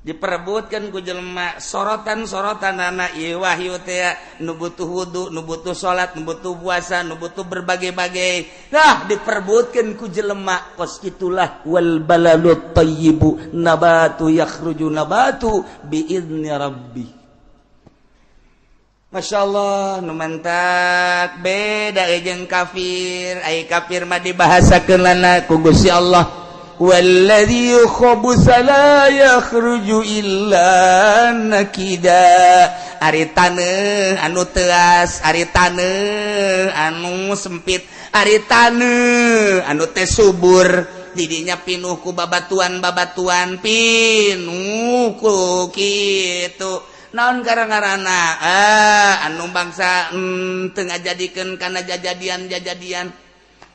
diperebutkan ku jelema sorotan-sorotan anak ieu wahyu teh nu butuh wudu, nu butuh salat, nu butuh puasa, nu butuh berbagai-bagai. Nah, diperebutkan ku jelema kos kitulah wal balalut thayyibu nabatu yakhruju nabatu bi idzni rabbi. Masya Allah nu mantak beda jeung kafir. Ai kafir mah dibahasakeun lana ku Gusti Allah. Walladzi khabusa la yakhruju illa nakida. Ari taneuh anu teuas, ari taneuh anu sempit, ari taneuh anu teh subur, didinya pinuh ku babatuan-babatuan, pinuh ku kitu. Naon gara-garana anu bangsa teu ngajadikeun kana jajadian-jajadian.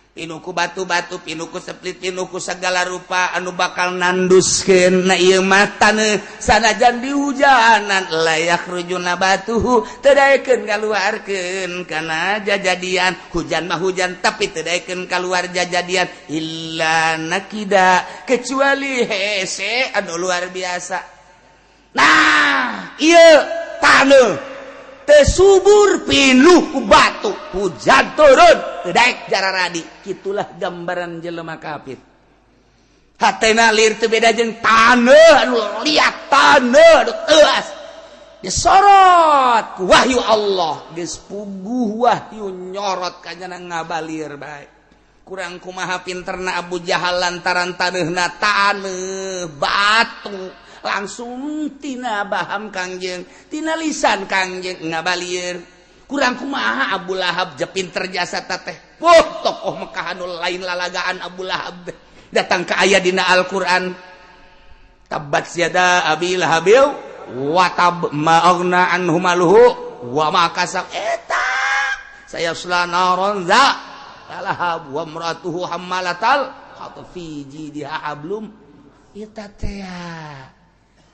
Pinuku batu-batu, pinuku seplit, pinuku segala rupa anu bakal nanduskeun na ieu mah taneuh sanajan di hujanan layak rujuna batuhu teu daekeun kaluarkeun kana jajadian. Hujan mah hujan tapi teu daekeun kaluar jajadian illa nakida kecuali hese anu luar biasa. Nah ieu taneuh teu subur pinuh ku batu, hujan turun teu daek jararadi. Kitulah gambaran jelema kafir. Hatena lir teu beda jeung taneuh anu liat, taneuh anu teuas. Disorot ku wahyu Allah, geus puguh wahyu nyorot ka nyana ngabalir bae. Kurang kumaha pinterna Abu Jahal lantaran taneuhna taneuh batu. Langsung tina baham kangjeng, tina lisan kangjeng ngabalir. Kurang kumaha Abu Lahab je pinter jasa teteh. Wah, tokoh Mekah anu lain lalagaan Abu Lahab teh. Datang ke ayat dina Al-Qur'an. Tabbat yada Abi Lahabil wa tab ma aghna anhu maluhu wa ma kasab. Eta sayasla naron za Lahab wa imratuhu hammalatal hatab fi jidiha hablum. Eta teh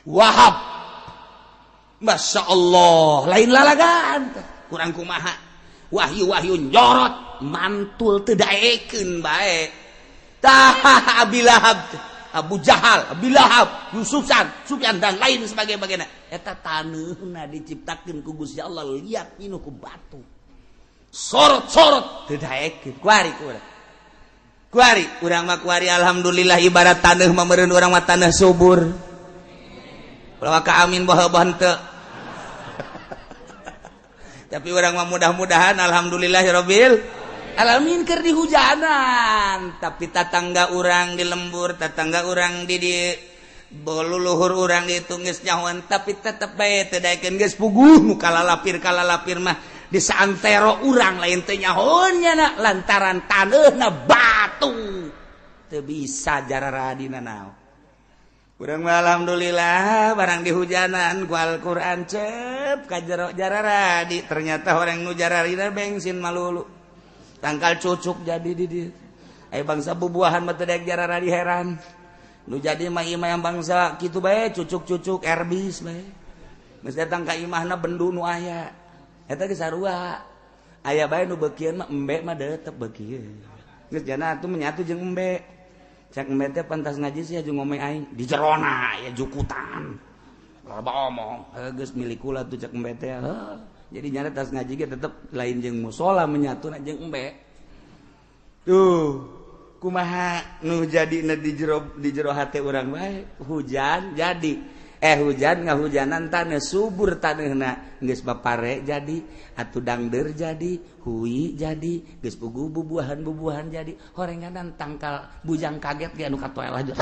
Wahab, Masya Allah, lain lalagaan. Kurang kumaha wahyu-wahyu nyorot mantul teu daekeun bae. Tah Abi Lahab, Abu Jahal, Abi Lahab, Yusufan, Sufyan dan lain sebagainya. Eta taneuhna diciptakeun ku Gusti Allah liat pinuh ku batu. Sorot-sorot teu daekeun. Kuari kurang. Kuari urang mah kuari alhamdulillah ibarat taneuh mah meureun urang mah taneuh subur. Ulah ka amin baha-baha henteu. Tapi urang mah mudah-mudahan alhamdulillahirabbil alamin keur dihujanan. Tapi tatangga urang di lembur, tatangga urang di luluhur urang ditu geus nyahoan, tapi tetep bae teu daekeun geus puguh nu kalalapir mah di saantero urang lain teu nyahoan nya lantaran taneuhna batu. Teu bisa jararadina naon. Urang mah alhamdulillah barang dihujanan ku Al-Qur'an cep ka jero jararadi. Ternyata orang nu jararina bensin malulu. Tangkal cucuk jadi di dieu. Aya bangsa bubuahan mah teu daek jararadi heran. Nu jadi mah imah yang bangsa kitu bae cucuk-cucuk erbis bae. Geus datang ka imahna bendu nu aya. Eta geus sarua. Aya bae nu beukieun mah embe mah tetep beukieun. Geus jana atuh menyatu jeung embe. Cek embe teh pantas ngaji sih jeung ngomong aing di jerona ya jukutan. Loba omong, geus milik kula tuh cek embe teh. Jadi nyana tas ngaji ge tetep lain jeung musola menyatuna jeung embe. Tuh, kumaha nu jadina di jero hate urang bae, hujan jadi. Hujan ngahujanan taneuh subur taneuhna geus bapare jadi, atuh dangdeur jadi, hui jadi, geus puguh bubuahan-bubuahan jadi, horenganan tangkal bujang kaget ge anu katoel aja.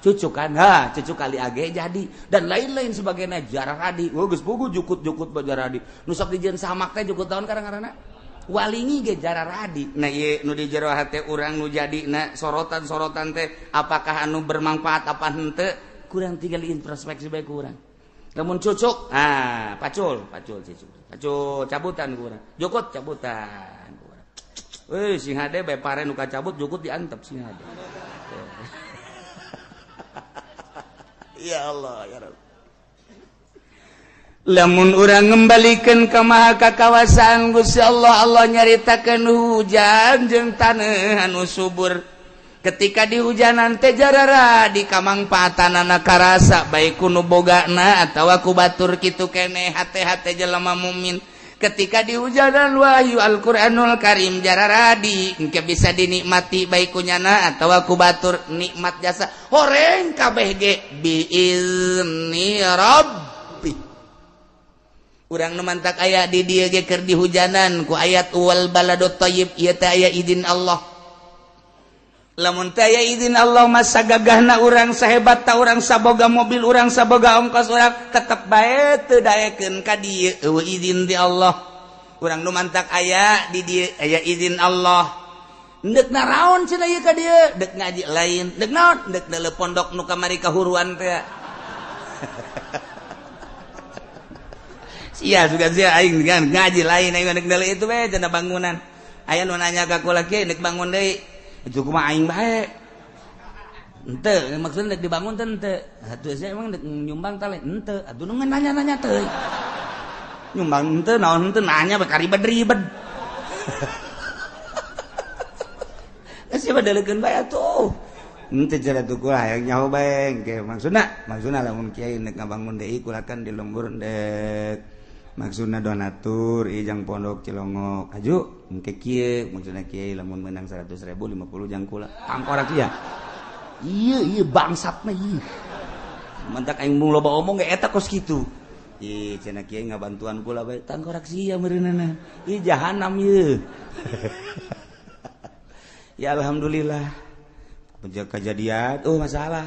Cucuk kan, ha, cucuk kali age jadi dan lain-lain sebagainya jararadi. Wah geus puguh jukut-jukut bajaradi. Nu sok dijieun samak teh jukut tahun karang-karana. Walingi ge jararadi. Nah ieu nu di jero hate urang nu jadina sorotan-sorotan teh apakah anu bermanfaat apa henteu? Kurang tinggal introspeksi baik kurang. Lamun cucuk, ah pacul, pacul cucuk. Pacul cabutan kurang. Jukut cabutan kurang. Euy sing hade bae pare nu kacabut jukut diantep sing hade. Ya Allah ya Rabb. Lamun urang ngembalikeun ka maha kakawasaan Gusti Allah, Allah nyaritakeun hujan jeung taneuh anu subur. Ketika di hujanan teh jarara di kamangpaatanana karasa baik ku nu bogana atawa ku batur kitu keneh hate-hate jelema mukmin. Ketika di hujanan wahyu Al-Qur'anul Karim jararadi engke bisa dinikmati baik ku nyana atawa ku batur nikmat jasa horeng kabeh ge biizni rabbi. Urang nu mantak aya di dieu ge keur dihujanan ku ayat wal baladut thayyib ieu teh aya izin Allah. Lamun teh aya izin Allah masa gagahna urang sahebat ta urang saboga mobil urang saboga ongkos urang tetep bae teu daekeun ka dieu eueuh izin ti Allah. Urang nu mantak aya di dieu aya izin Allah. Deuk naraon cenah ieu ka dieu? Deuk ngaji lain, deuk naon? Deuk deuleu pondok nu kamari kahuruan teh. Sia sugan sia aing ngaji lain aing deuk deuleu itu bae cenah bangunan. Aya nu nanya ka kula kieu nek bangun deui. Itu kumaha aing bae. Henteu, maksudna nek dibangun teh henteu. Atuh sia emang nek nyumbang teh lain henteu. Atuh nu nanya-nanya teh. Nyumbang henteu naon henteu nanya bae karibet-ribet. Sia badaleukeun bae atuh. Henteu cara tuh kula hayang nyaho bae engke maksudna, maksudna lamun kiai nek ngabangun deui kula kan di lembur ndek. Maksudna donatur ijang pondok Cilongok aju engke kieu maksudna kiai lamun menang 100.000 50 jang kula tangkorak ieu. Ieu ieu bangsatna ieu. Mantak aing mung loba omong ge eta kos kitu. Ih cenah kiai ngabantuan kula bae tangkorak sia meureunana. Ih jahanam ieu. Ya alhamdulillah. Kejadian oh masalah.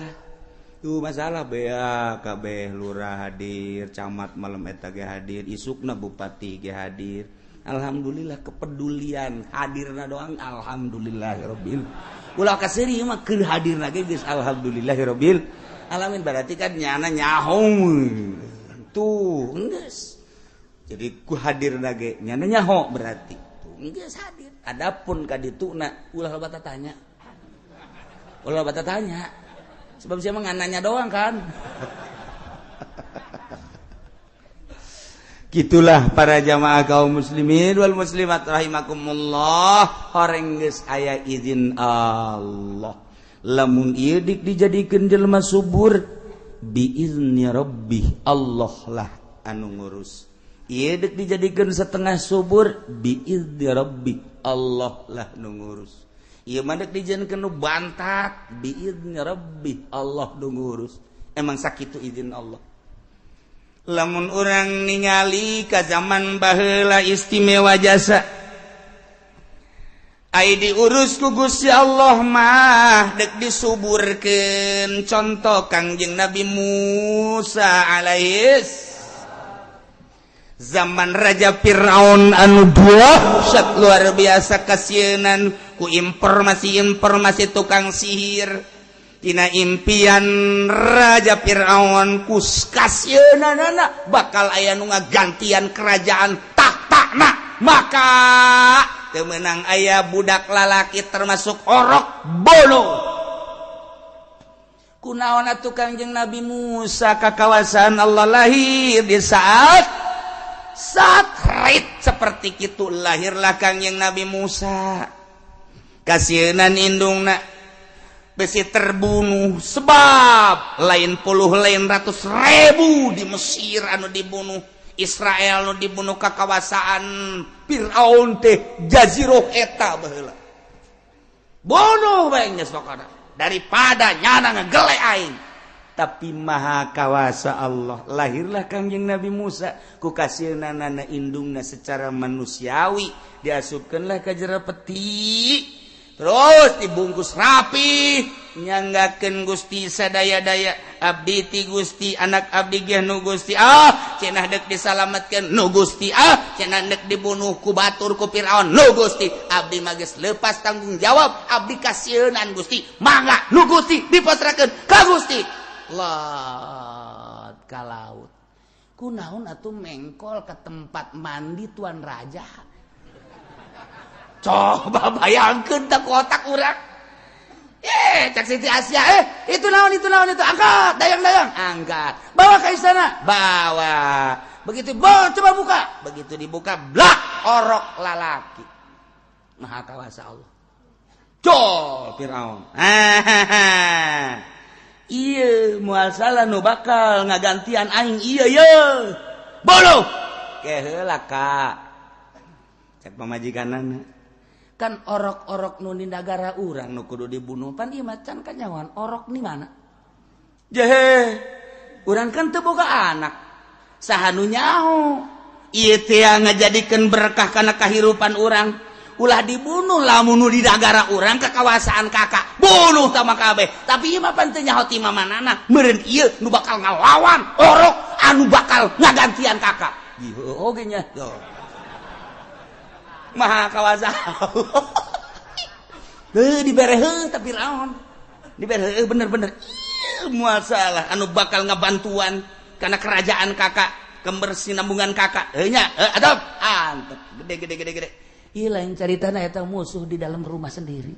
Tuh masalah bea kabeh lurah hadir, camat malam eta ge hadir, isukna bupati ge hadir. Alhamdulillah kepedulian hadirna doang alhamdulillahirabbil. Ulah kaseuri mah keur hadirna ge geus alhamdulillahirabbil alamin berarti kan nyana nyaho. Tuh geus. Jadi ku hadirna ge nyana nyaho berarti. Tuh geus hadir. Adapun ka dituna ulah loba tanya. Ulah loba tanya. Sebab siapa nanya doang kan. Gitulah para jamaah kaum muslimin wal muslimat rahimakumullah. Horeng geus aya izin Allah. Lamun ieu dik dijadikeun jelema subur biizni rabbih, Allah lah anu ngurus. Ieu dik dijadikeun setengah subur biizni rabbih, Allah lah nu ngurus. Ieu mah dek dijieunkeun nu bantat biizni rabbih, Allah nu ngurus. Emang sakitu izin Allah. Lamun urang ningali ka zaman baheula istimewa jasa ai diurus ku Gusti Allah mah dek disuburkeun. Contoh Kangjeng Nabi Musa alaihis zaman Raja Fir'aun anu dahsyat luar biasa kasieunan ku informasi-informasi tukang sihir tina impian Raja Fir'aun ku kasieunanana bakal aya nu ngagantian kerajaan tahtana maka teu meunang aya budak lalaki termasuk orok bolo. Kunaon atuh Kangjeng Nabi Musa ka kawasan Allah lahir di saat rit seperti itu lahirlah Kangjeng Nabi Musa. Kasieunan indungna besi terbunuh sebab lain puluh lain ratus ribu di Mesir anu dibunuh, Israel anu dibunuh ka kawasaan Fir'aun teh jazirah eta baheula. Bunuh bae geus pokona daripada nyana ngegele aing. Tapi maha kawasa Allah, lahirlah Kangjeng Nabi Musa ku kasieunanana indungna secara manusiawi diasupkeunlah ka jero peti terus dibungkus rapi nyanggakeun Gusti sadaya-daya abdi ti Gusti anak abdi ge nu Gusti ah cenah deuk disalametkeun nu Gusti ah cenah deuk dibunuh ku batur ku Firaun nu Gusti abdi mah geus lepas tanggung jawab abdi kasieunan Gusti mangga nu Gusti dipasrahkeun ka Gusti. Lot ka laut kunaon atuh mengkol ke tempat mandi tuan raja. Coba bayangkeun teh kotak urang. Cak Siti Asia, itu naon itu angkat, dayang-dayang, angkat. Bawa ke istana, bawa. Begitu, bawa, coba buka. Begitu dibuka, blak, orok lalaki. Maha kawasa Allah. Jol Firaun. Iya, moal salah nu bakal ngagantian aing ieu ye. Bolo. Keheula ka. Cek pamajikanana. Kan orok-orok nu di nagara urang nu kudu dibunuh pan ieu macan kanyawan orok di mana? Jehe. Urang kan teu boga anak. Saha nu nyaho? Ieu teh ngajadikeun berkah kana kahirupan urang. Ulah dibunuh lamun nu di nagara urang ka kawasaan kakak. Bunuh tama kabeh. Tapi ieu mah pan teu nyaho ti mamanana. Meureun ieu nu bakal ngalawan orok anu bakal ngagantian kakak. Ieu oge nya. Maha kawasa. Heuh dibere heuh tapi Firaun. Dibere heuh bener-bener. Ieu moal salah anu bakal ngabantuan kana kerajaan kakak, kebersinambungan kakak. Heuh nya, heuh adab. Antep gede gede gede gede. Ieu lain caritana eta musuh di dalam rumah sendiri.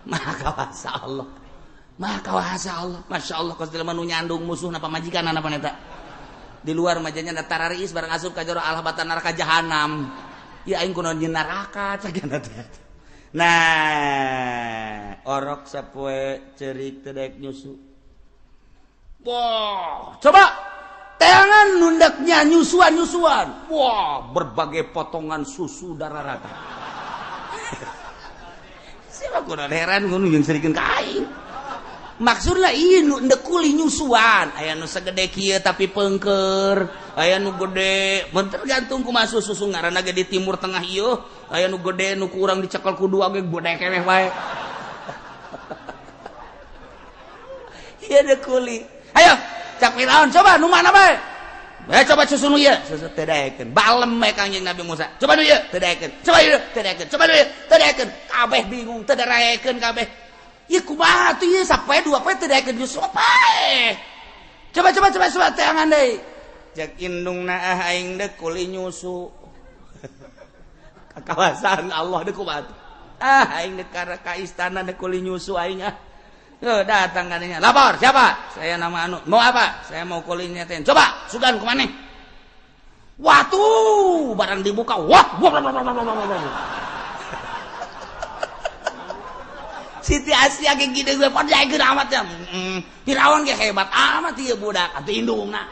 Maha kawasa Allah. Maha kawasa Allah. Masya Allah kos jelema nu nyandung musuhna pamajikan apa eta. Di luar majanya da tararis barang asup ka jero Allah batan neraka jahanam. Ya aing kunaon nyeun neraka cagana teh. Nah, orok sapoe ceurik teu daek nyusu. Wah, coba teangan nundaknya nyusuan-nyusuan. Wah, berbagai potongan susu darah rata. Siapa kurang heran ngono jeung serikeun ka aing. Maksudna ieu nu endek kuli nyusuan, aya nu sagede kieu tapi pengker, aya nu gede, mun tergantung kumaha susu ngaranna ge di Timur Tengah ieu, aya nu gede nu kurang dicekel ku dua ge gede keneh wae. Ieu dek kuli. Ayo, cak Firaun coba nu mana bae? Coba susu nu ieu, susu teu daekeun. Balem we Kangjeng Nabi Musa. Coba nu ieu, teu daekeun. Coba ieu, teu daekeun. Coba nu ieu, teu daekeun. Kabeh bingung, teu daekeun kabeh. Ieu kumaha atuh ieu sapoe dua poe teu daekeun nyusu pae. Coba coba coba coba teangan deui. Cek indungna ah aing deuk kuli nyusu. Ka kawasan Allah deuk kumaha atuh. Ah aing deuk ka istana deuk kuli nyusu aing ah. Tuh, datang katanya. Lapor, siapa? Saya nama anu. Mau apa? Saya mau kulinya ten. Coba, sugan kemana? Wah tuh, barang dibuka. Wah, wah, wah, wah, wah, wah, wah. Siti Asia kayak gini gue pada jaga amat ya. Firaun kayak hebat amat ieu budak. Atuh indungna.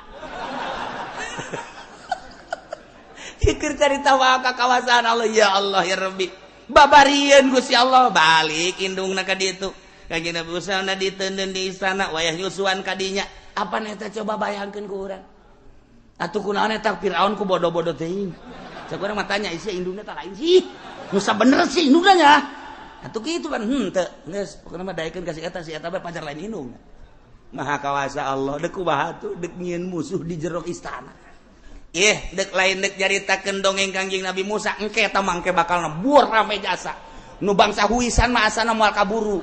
Pikir carita wae ka kawasan Allah ya Allah ya Rabbi. Babarieun Gusti Allah balik indungna ka ditu. Kanjeng Nabi Musa na diteundeun di istana wayah nyusuan kadinya. Apa eta coba bayangkeun ku urang. Atuh kunaon eta Firaun ku bodoh-bodoh teuing. Cek urang mah tanya isi indungna tah lain sih. Nu sabener sih indungna nya. Atuh kitu kan henteu. Geus pokona mah daekeun ka si eta bae pacar lain indungna. Maha kawasa Allah deuk kumaha tuh deuk nyieun musuh di jero istana. Ih, deuk lain deuk nyaritakeun dongeng Kangjeng Nabi Musa engke eta mangke bakal nebur rame jasa. Nu bangsa huisan mah asana moal kaburu.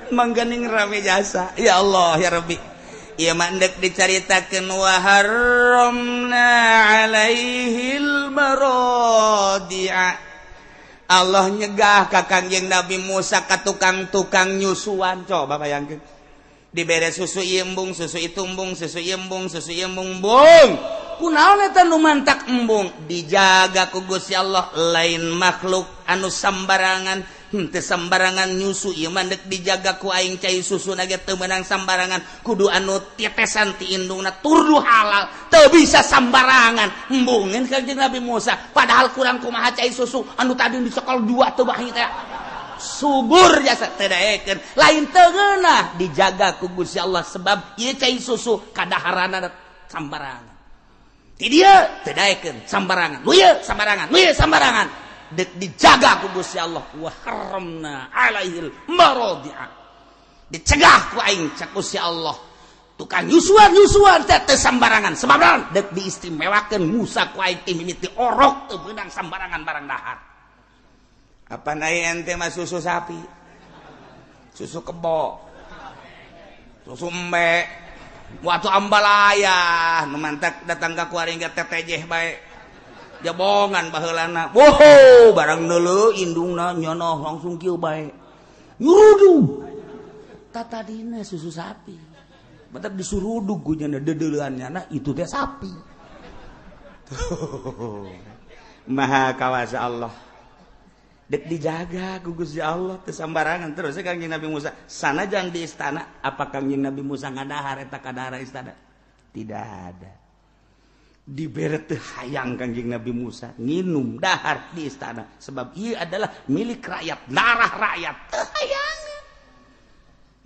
Mangganing rame jasa ya Allah ya Rabbi. Ieu mah endek dicaritakeun wa harramna alaihil maradi'a. Allah nyegah ka Kangjeng Nabi Musa ka tukang-tukang nyusuan. Coba bayangkeun dibere susu ieu embung, susu itu embung, susu ieu embung, susu ieu embung, embung. Kunaon eta nu mantak embung? Dijaga ku Gusti Allah lain makhluk anu sambarangan. Henteu sambarangan nyusu ieu mah deuk dijaga ku aing cai susuna ge teu meunang sambarangan kudu anu tetesan ti indungna turdu halal teu bisa sambarangan embungeun Kangjeng Nabi Musa padahal kurang kumaha cai susu anu tadi dicekel dua teu bahi teh subur jasa teu daekeun lain teu ngeunah dijaga ku Gusti Allah sebab ieu cai susu kadaharana sambarangan ti dieu teu daekeun sambarangan nu ieu sambarangan nu ieu sambarangan dek dijaga ku Gusti Allah wa haramna alaihil maradi'a dicegah ku aing cak Gusti Allah tukang nyusuan-nyusuan teh teu sambarangan sebab naon dek diistimewakeun Musa ku aing ti mimiti orok teu meunang sambarangan barang dahar. Apa nae ente mah susu sapi, susu kebo, susu embe, waktu ambalaya nu mantak datang ka ku aing tetejeh bae jabongan baheulana. Wow, barang neuleuh indungna nyonoh langsung kieu bae. Nyurudug. Tatadina susu sapi. Batak disurudug ku nya deudeuleun nyana itu teh sapi. Maha kawasa Allah. Dek dijaga ku Gusti Allah teu sambarangan terus Kangjeng Nabi Musa sanajan di istana apa Kangjeng Nabi Musa ngadahar eta kadahara istana? Tidak ada. Dibere teu hayang Kangjeng Nabi Musa nginum dahar di istana sebab ieu adalah milik rakyat, darah rakyat. Teu hayang.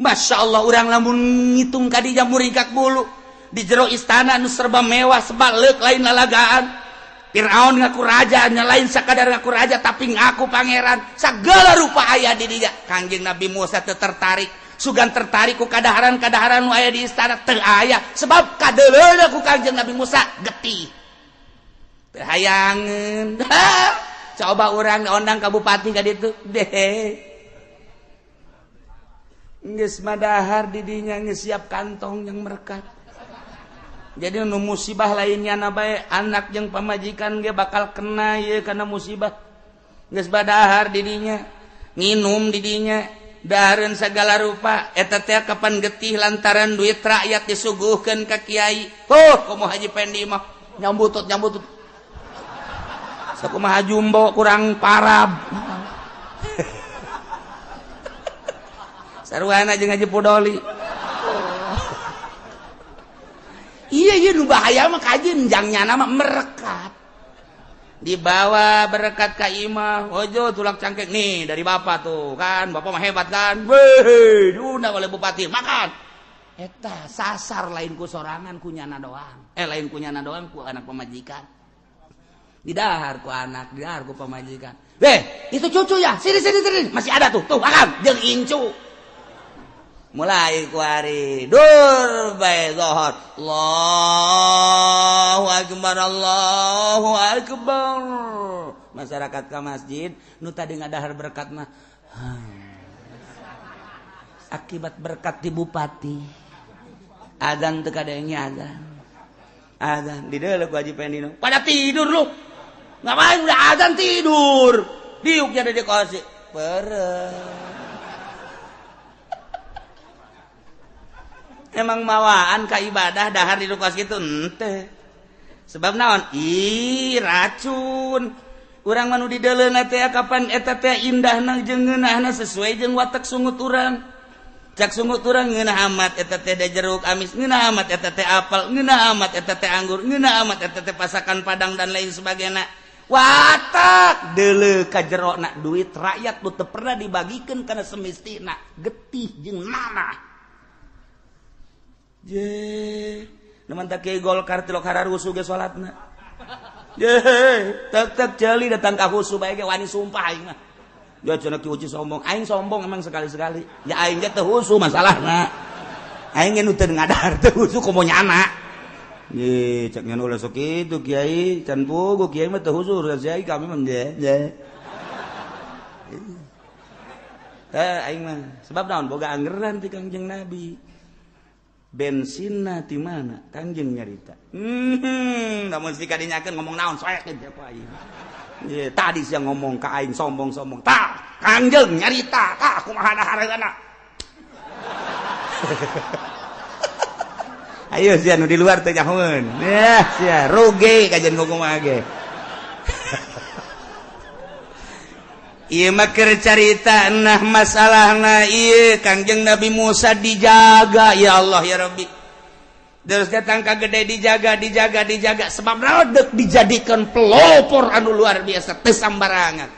Masya Allah urang lamun ngitung ka dinya muringkak bulu di jero istana nu serba mewah sebaleuk lain lalagaan. Firaun ngaku raja, nya lain sakadar ngaku raja tapi ngaku pangeran. Sagala rupa aya di dinya. Kangjeng Nabi Musa teu tertarik. Sugan tertarik ku kadaharan-kadaharan nu aya di istana teu aya sebab kadeuleuna ku Kangjeng Nabi Musa getih. Teu hayangeun. Coba urang ondang ka bupati ka ditu deh. Geus madahar di dinya geus siap kantong yang merekat. Jadi nu musibah lainnya na bae anak jeung pamajikan ge bakal kena ieu kana musibah. Geus badahar didinya, nginum didinya, dahareun sagala rupa eta teh kapan getih lantaran duit rakyat disuguhkeun ka kiai. Huh, komo Haji Pendi mah nyambutut-nyambutut. Sakumaha jumbo kurang parab. Sarwana jeung Haji Pudoli. Iya iya nu bahaya mah kajeun jang nyana mah merekat. Dibawa berkat ka imah, ojo tulak cangkek nih dari bapak tuh kan, bapak mah hebat kan. Weh, diundang oleh bupati, makan. Eta sasar lain ku sorangan ku nyana doang. Lain ku nyana doang ku anak pamajikan. Didahar ku anak, didahar ku pamajikan. Weh, itu cucu ya, sini sini sini, masih ada tuh, tuh makan jeung incu. Mulai kuari dur bae zuhur. Allahu akbar, Allahu akbar. Masyarakat ka masjid nu tadi ngadahar berkat mah akibat berkat di bupati. Azan teu kadenge azan. Azan di deuleu ku Haji Pendino. Pada tidur lu. Ngapain udah azan tidur. Diuknya ada di kursi. Pereh. Emang mawaan ka ibadah dahar di lukas gitu ente. Sebab naon? Ih, racun. Urang mah nu dideuleuna teh kapan eta teh indahna jeung ngeunahna sesuai jeung watak sungut urang. Cak sungut urang ngeunah amat eta teh jeruk amis, ngeunah amat eta teh apel, ngeunah amat eta teh anggur, ngeunah amat eta teh pasakan padang dan lain sebagainya. Watak deuleu ka jerona duit rakyat nu teu pernah dibagikeun kana semestina getih jeung nanah. Je, neman tak kiai Golkar tilok hararusuh ge salatna. Je, tek-tek jeli datang ka husu bae ge wani sumpah aing mah. Ya cenah ki uci sombong, aing sombong emang sekali-sekali. Ya aing ge teu husu masalahna. Aing ge nu teu ngadahar teu husu komo nyana. Ye, cek nyan ulah sok kitu kiai, can puguh kiai mah teu husu kiai kami mah je. Je. Teh aing mah sebab naon boga anggeran ti Kangjeng Nabi. Bensinna ti mana? Kangjeng nyarita. Namun si kadinyakeun ngomong naon soekeun ku aing. Ye, tadi sia ngomong ka aing sombong-sombong. Tah, Kangjeng nyarita, tah kumaha dahareunana. Ayo sia nu di luar teh nyahoeun. Yah, sia rugi kajian kumaha ge. Ieu mah keur carita nah masalahna ieu Kangjeng Nabi Musa dijaga ya Allah ya Rabbi. Terus datang ka gede dijaga dijaga dijaga sebab naon deuk dijadikeun pelopor anu luar biasa teu sambarangan.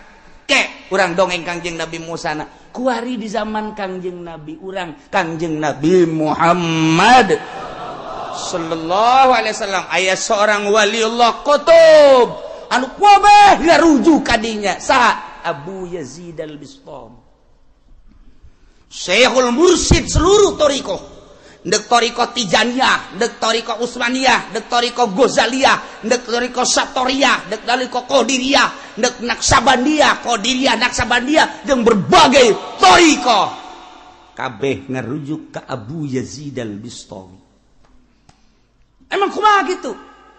Ke urang dongeng Kangjeng Nabi Musa na kuari di zaman Kangjeng Nabi urang Kangjeng Nabi Muhammad sallallahu alaihi wasallam aya seorang waliullah qutub anu kabeh ngarujuk ka dinya saha Abu Yazid Al-Bistami Syekhul Mursyid seluruh thariqah ndek thariqah Tijaniyah, ndek thariqah Utsmaniyah, ndek thariqah Ghazaliyah, ndek thariqah Satoriyah, ndek thariqah Qadiriyah, ndek Naqsabandiyah, Qadiriyah, Naqsabandiyah jeung berbagai thariqah kabeh ngarujuk ka Abu Yazid Al-Bistami. Emang kumaha gitu?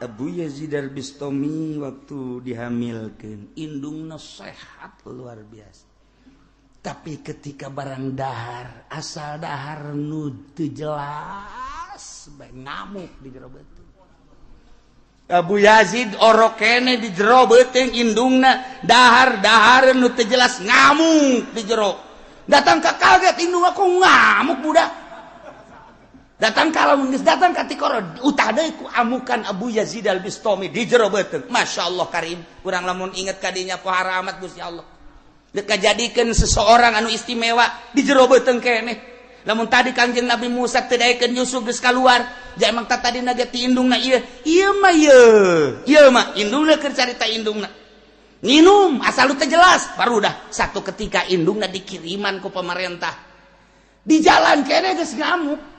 Abu Yazid Al-Bistami waktu dihamilkan indungna sehat luar biasa. Tapi ketika barang dahar, asal dahar nu teu jelas bae ngamuk di jero beuteung. Abu Yazid orok kene di jero beuteung indungna dahar-dahar nu teu jelas ngamuk di jero. Datang ka kaget indung aku ngamuk budak. Datang kalau geus datang ka tikoro utah deui ku amukan Abu Yazid Al-Bistami di jero beuteung. Masya Allah karim, urang lamun inget ka dinya pohara amat Gusti Allah. Deuk kajadikeun seseorang anu istimewa di jero beuteung keneh. Lamun tadi Kangjeng Nabi Musa teu daekeun Yusuf geus kaluar, ja emang tadi ge ti indungna ieu. Ieu mah ieu. Ieu mah indungna keur carita indungna. Nginum asal lu teu jelas, baru dah satu ketika indungna dikiriman ku pemerintah. Di jalan keneh geus ngamuk.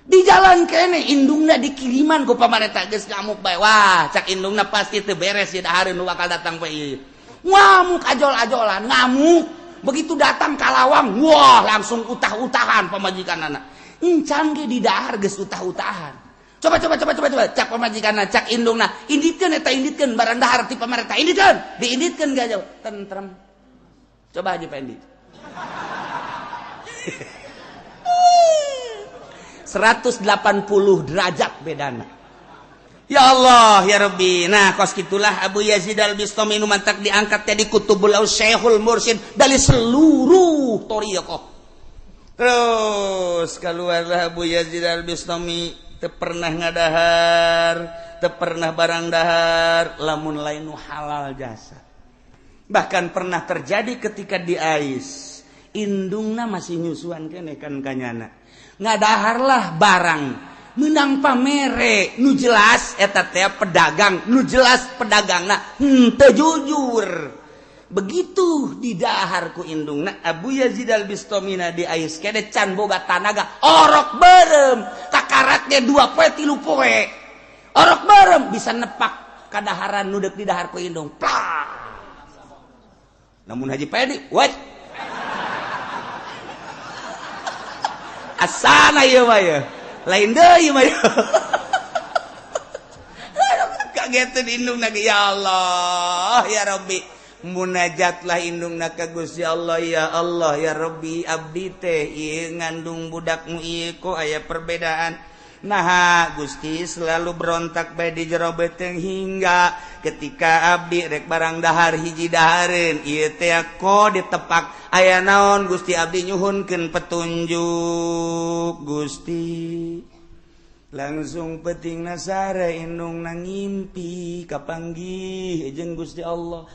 Di jalan kene indungna dikiriman ku pamarentah geus ngamuk bae. Wah, cak indungna pasti teu beres ieu dahareun nu bakal datang bae ieu. Ngamuk ajol-ajolan, ngamuk. Begitu datang ka lawang, wah langsung utah-utahan pamajikanana. Encan ge di dahar geus utah-utahan. Coba coba coba coba coba cak pamajikanna, cak indungna, inditkeun eta, inditkeun barang dahar ti pamarentah, inditkeun, diinditkeun gak jauh, tentrem. Coba aja Pak Endi. 180 derajat bedana. Ya Allah ya Rabbi. Nah kos gitulah Abu Yazid Al-Bistami nu mantak diangkat jadi kutubul syekhul mursyid dari seluruh thariqah. Terus keluarlah Abu Yazid Al-Bistami teu pernah ngadahar, teu pernah barang dahar lamun lain nu halal jasa. Bahkan pernah terjadi ketika di Ais, indungna masih nyusuan keneh kan kanyana. Ngadaharlah barang menang pamere nu jelas eta teh pedagang, nu jelas pedagangna henteu jujur. Begitu didahar ku indungna Abu Yazid Al-Bistamina di Ais kene can boga tanaga, orok berem kakaratnya 2 poe 3 poe. Orok berem bisa nepak kadaharan nu deuk didahar ku indung. Plak. Namun Haji Pedi, what? Asana ieu mah ye. Lain deui mah. Kageteun indungna ya Allah ya Rabbi. Munajatlah indungna ka Gusti Allah, ya Allah ya Rabbi abdi teh ieu ngandung budakmu ieu kok aya perbedaan. Nah Gusti selalu berontak bae di jero beuteung hingga ketika abdi rek barang dahar hiji dahareun ieu teh kok ditepak aya naon Gusti abdi nyuhunkeun petunjuk Gusti. Langsung penting nasare indungna ngimpi kapanggih jeung Gusti Allah.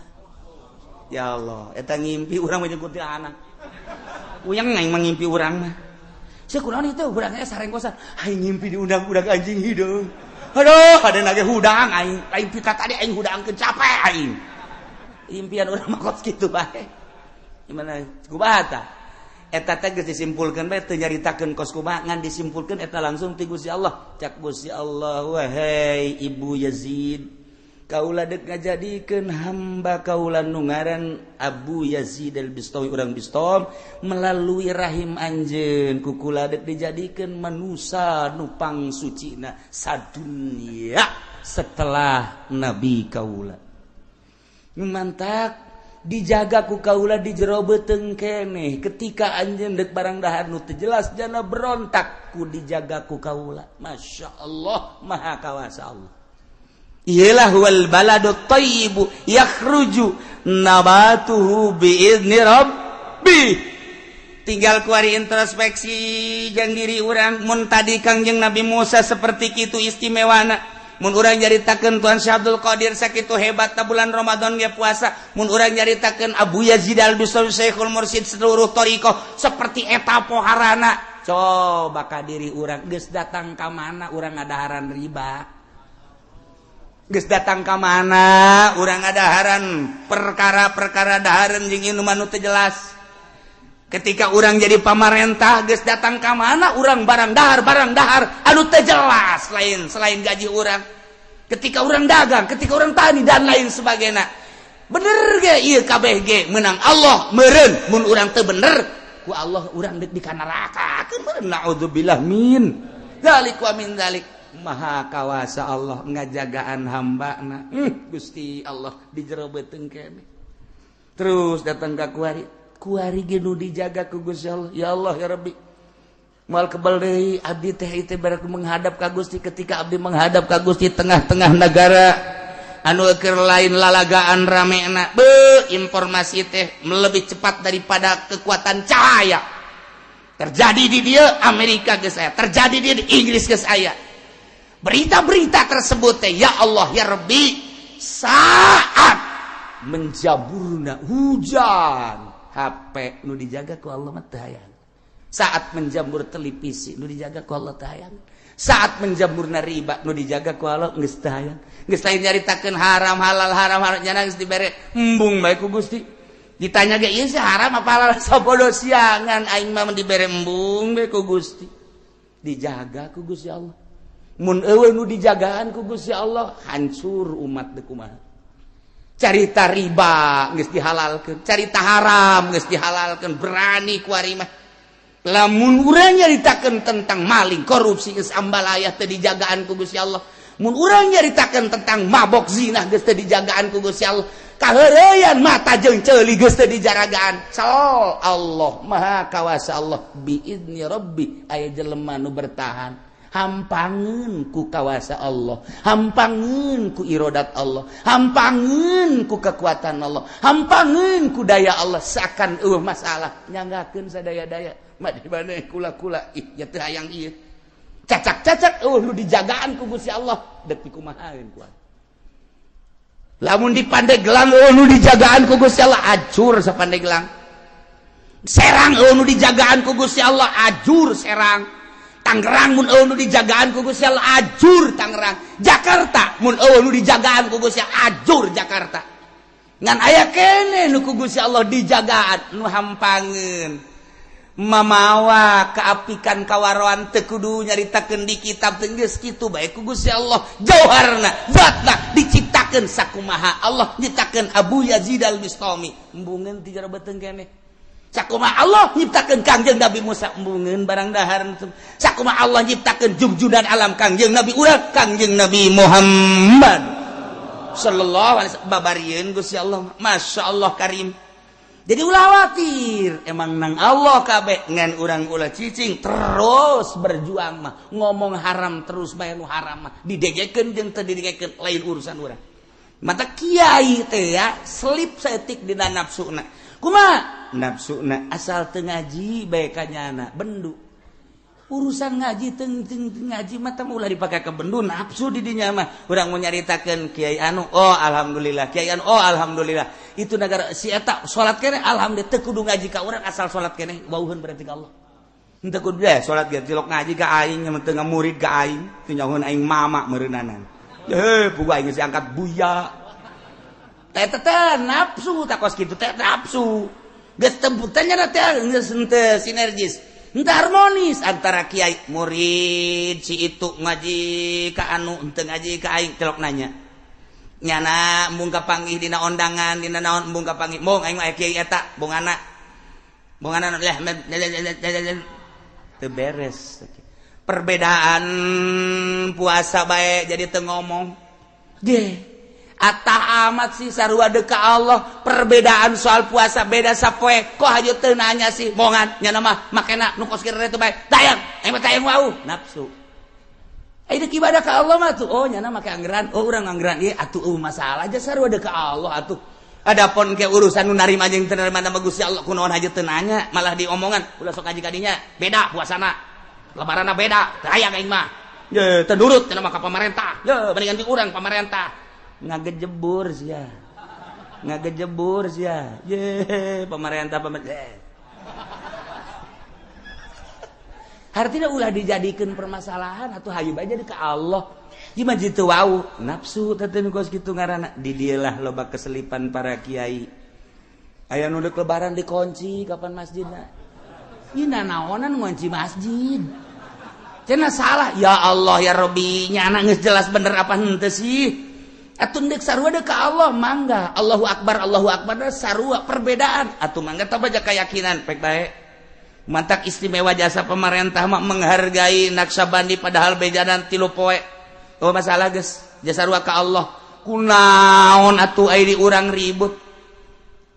Ya Allah, eta ngimpi urang mah jeung kuntilanak. Uyang aing mah ngimpi urang mah. Sia kunaon itu urang nya sarenggosan. Aing ngimpi diundang-undang anjing hideung. Aduh, ada nage hudang aing. Aing pika tadi aing hudangkeun capek aing. Impian urang mah kos kitu bae. Gimana kumaha tah? Eta teh geus disimpulkeun bae teu nyaritakeun kos kumaha ngan disimpulkeun eta langsung ti Gusti Allah. Cak Gusti Allah, wahai Ibu Yazid, kaula dek ngajadikeun hamba kaula nu ngaran Abu Yazid Al-Bistami urang Bistam melalui rahim anjeun ku kula dek dijadikeun manusa nu pangsucina sadunya setelah nabi kaula. Mantak dijaga ku kaula di jero beuteung keneh ketika anjeun dek barang dahar nu teu jelas jana berontak ku dijaga ku kaula. Masya Allah maha kawasa Allah. Iyalah wal baladu thayyibu yakhruju nabatuhu biizni rabbi. Tinggal kuari introspeksi jang diri urang. Mun tadi Kangjeng Nabi Musa seperti kitu istimewana, mun urang nyaritakeun Tuhan Syekh Abdul Qadir sakitu hebat ta bulan Ramadan ge puasa, mun urang nyaritakeun Abu Yazid Al-Bistami Syekhul Mursyid seluruh thariqah seperti eta poharana. Coba ka diri urang geus datang ka mana urang ngadaharan riba? Geus datang ka mana urang ngadaharan perkara-perkara dahareun jeung inuman nu teu jelas. Ketika urang jadi pamarentah geus datang ka mana urang barang dahar anu teu jelas lain selain gaji urang. Ketika urang dagang, ketika urang tani dan lain sebagainya. Bener ge ieu kabeh ge menang Allah meureun mun urang teu bener ku Allah urang deuk di neraka. Meureun naudzubillah min dzalik wa min dzalik. Maha kawasa Allah ngajagaan hambana. Gusti Allah di jero beuteung keneh. Terus datang ka kuari, kuari ge nu dijaga ku Gusti Allah. Ya Allah ya Rabbi. Moal kebal deui abdi teh ieu teh menghadap ka Gusti. Ketika abdi menghadap ka Gusti tengah-tengah negara anu keur lain lalagaan ramena, beuh informasi teh lebih cepat daripada kekuatan cahaya. Terjadi di dia Amerika geus aya, terjadi di Inggris geus aya. Berita-berita tersebut teh ya Allah ya Rabbi saat menjaburna hujan HP nu dijaga ku Allah mah teu hayang. Saat menjamur televisi nu dijaga ku Allah teu hayang. Saat menjamurna riba nu dijaga ku Allah geus teu hayang. Geus lain nyaritakeun haram halal haram haram nya geus dibere embung bae ku Gusti. Ditanya ge ieu sih haram apa halal sabodo siangan aing mah dibere embung bae ku Gusti. Dijaga ku Gusti Allah. Mun eueuh nu dijagaan ku Gusti Allah hancur umat deuk kumaha. Carita riba geus dihalalkeun, carita haram geus dihalalkeun, berani ku ari mah. Lamun urang nyaritakeun tentang maling, korupsi geus ambalayah teu dijagaan ku Gusti Allah. Mun urang nyaritakeun tentang mabok zina geus teu dijagaan ku Gusti Allah. Kaheureuyan mata jeung ceuli geus teu dijaragaan. Sal Allah Maha Kawasa Allah biizni Rabbi aya jelema nu bertahan. Hampangeun ku kawasa Allah, hampangeun ku irodat Allah, hampangeun ku kekuatan Allah, hampangeun ku daya Allah seakan eueuh masalah nyanggakeun sadaya-daya. Mah di mana kula-kula ih ya teu hayang ieu. Cacak-cacak eueuh nu dijagaan ku Gusti Allah deuk dikumahaeun kuat. Lamun di Pandeglang eueuh nu dijagaan ku Gusti Allah ajur sapandeglang. Serang eueuh nu dijagaan ku Gusti Allah ajur Serang. Tangerang mun eueuh nu dijagaan ku Gusti Allah ajur Tangerang. Jakarta mun eueuh nu dijagaan ku Gusti Allah ajur Jakarta. Ngan aya keneh nu ku Gusti Allah dijagaan nu hampangeun. Mamawa keapikan kawaroan teu kudu nyaritakeun di kitab teu geus kitu bae ku Gusti Allah. Jauharna zatna diciptakeun sakumaha Allah nyiptakeun Abu Yazid Al-Bistami embungeun ti jero beuteung keneh. Sakumaha Allah nyiptakeun Kangjeng Nabi Musa embungeun barang dahar. Sakumaha Allah nyiptakeun jugjudan alam Kangjeng Nabi urang Kangjeng Nabi Muhammad sallallahu alaihi wasallam babarieun Gusti Allah masyaallah karim. Jadi ulah khawatir emang nang Allah kabeh ngan urang ulah cicing terus berjuang mah ngomong haram terus bae nu haram mah didegekeun jeung teu didegekeun lain urusan urang. Mata kiai teh ya selip saeutik dina nafsuna. Kumaha nafsuna asal teu ngaji bae ka nyana bendu. Urusan ngaji teu ngaji mah teh ulah dipake ka bendu nafsu di dinya mah. Urang mau nyaritakeun kiai anu oh alhamdulillah kiai anu oh alhamdulillah itu negara si eta salat keneh alhamdulillah teu kudu ngaji ka urang asal salat keneh wauheun berarti ka Allah. Henteu kudu deh salat ge tilok ngaji ka aing teu ngamurid ka aing teu nyahoeun aing mama meureunanan. Heuh puguh aing geus diangkat buya. Teh teh nafsu takos kitu teh nafsu. Geus teu tanya teh geus henteu sinergis. Henteu harmonis antara kiai murid si itu ngaji ka anu henteu ngaji ka aing tilok nanya. Nyana embung kapanggih dina ondangan dina naon embung kapanggih mong aing mah kiai eta bongana. Bongana leh teu beres. Perbedaan puasa bae jadi teu ngomong. Deh atah amat sih sarua deuk ka Allah perbedaan soal puasa beda sapoe kok hayu teu nanya sih mongan nyana mah makena nu kos kieu teh bae tayang aing mah tayang wau nafsu ai deuk ibadah ka Allah mah tuh oh nyana make anggeran oh urang anggeran ieu atuh eueuh masalah aja sarua deuk ka Allah atuh adapun ke urusan nu narima jeung teu narima mah Gusti Allah kunaon hayu teu nanya malah diomongan ulah sok ngaji ka dinya beda puasana lebaranna beda teu aya aing mah ye teu nurut cenah mah ka pamarentah ye mendingan ti urang pamarentah ngagejebur sia ngagejebur sia ye pemerintah pemerintah artinya ulah dijadikan permasalahan atau hayu bae jadi ke Allah gimana jitu wau nafsu teh kos kitu ngaranna di dieulah loba keselipan para kiai aya nu deuk lebaran dikunci kapan masjidna ieu nanaonan ngunci masjid cenah salah ya Allah ya Rabbi nyana geus jelas bener apa henteu sih atuh deuk sarua deuk ka Allah mangga Allahu akbar sarua perbedaan atuh mangga tah baja keyakinan pek bae mantak istimewa jasa pemerintah mah menghargai Naksabandi padahal bejadan 3 poe oh masalah geus jasa sarua ka Allah kunaon atuh ai di urang ribut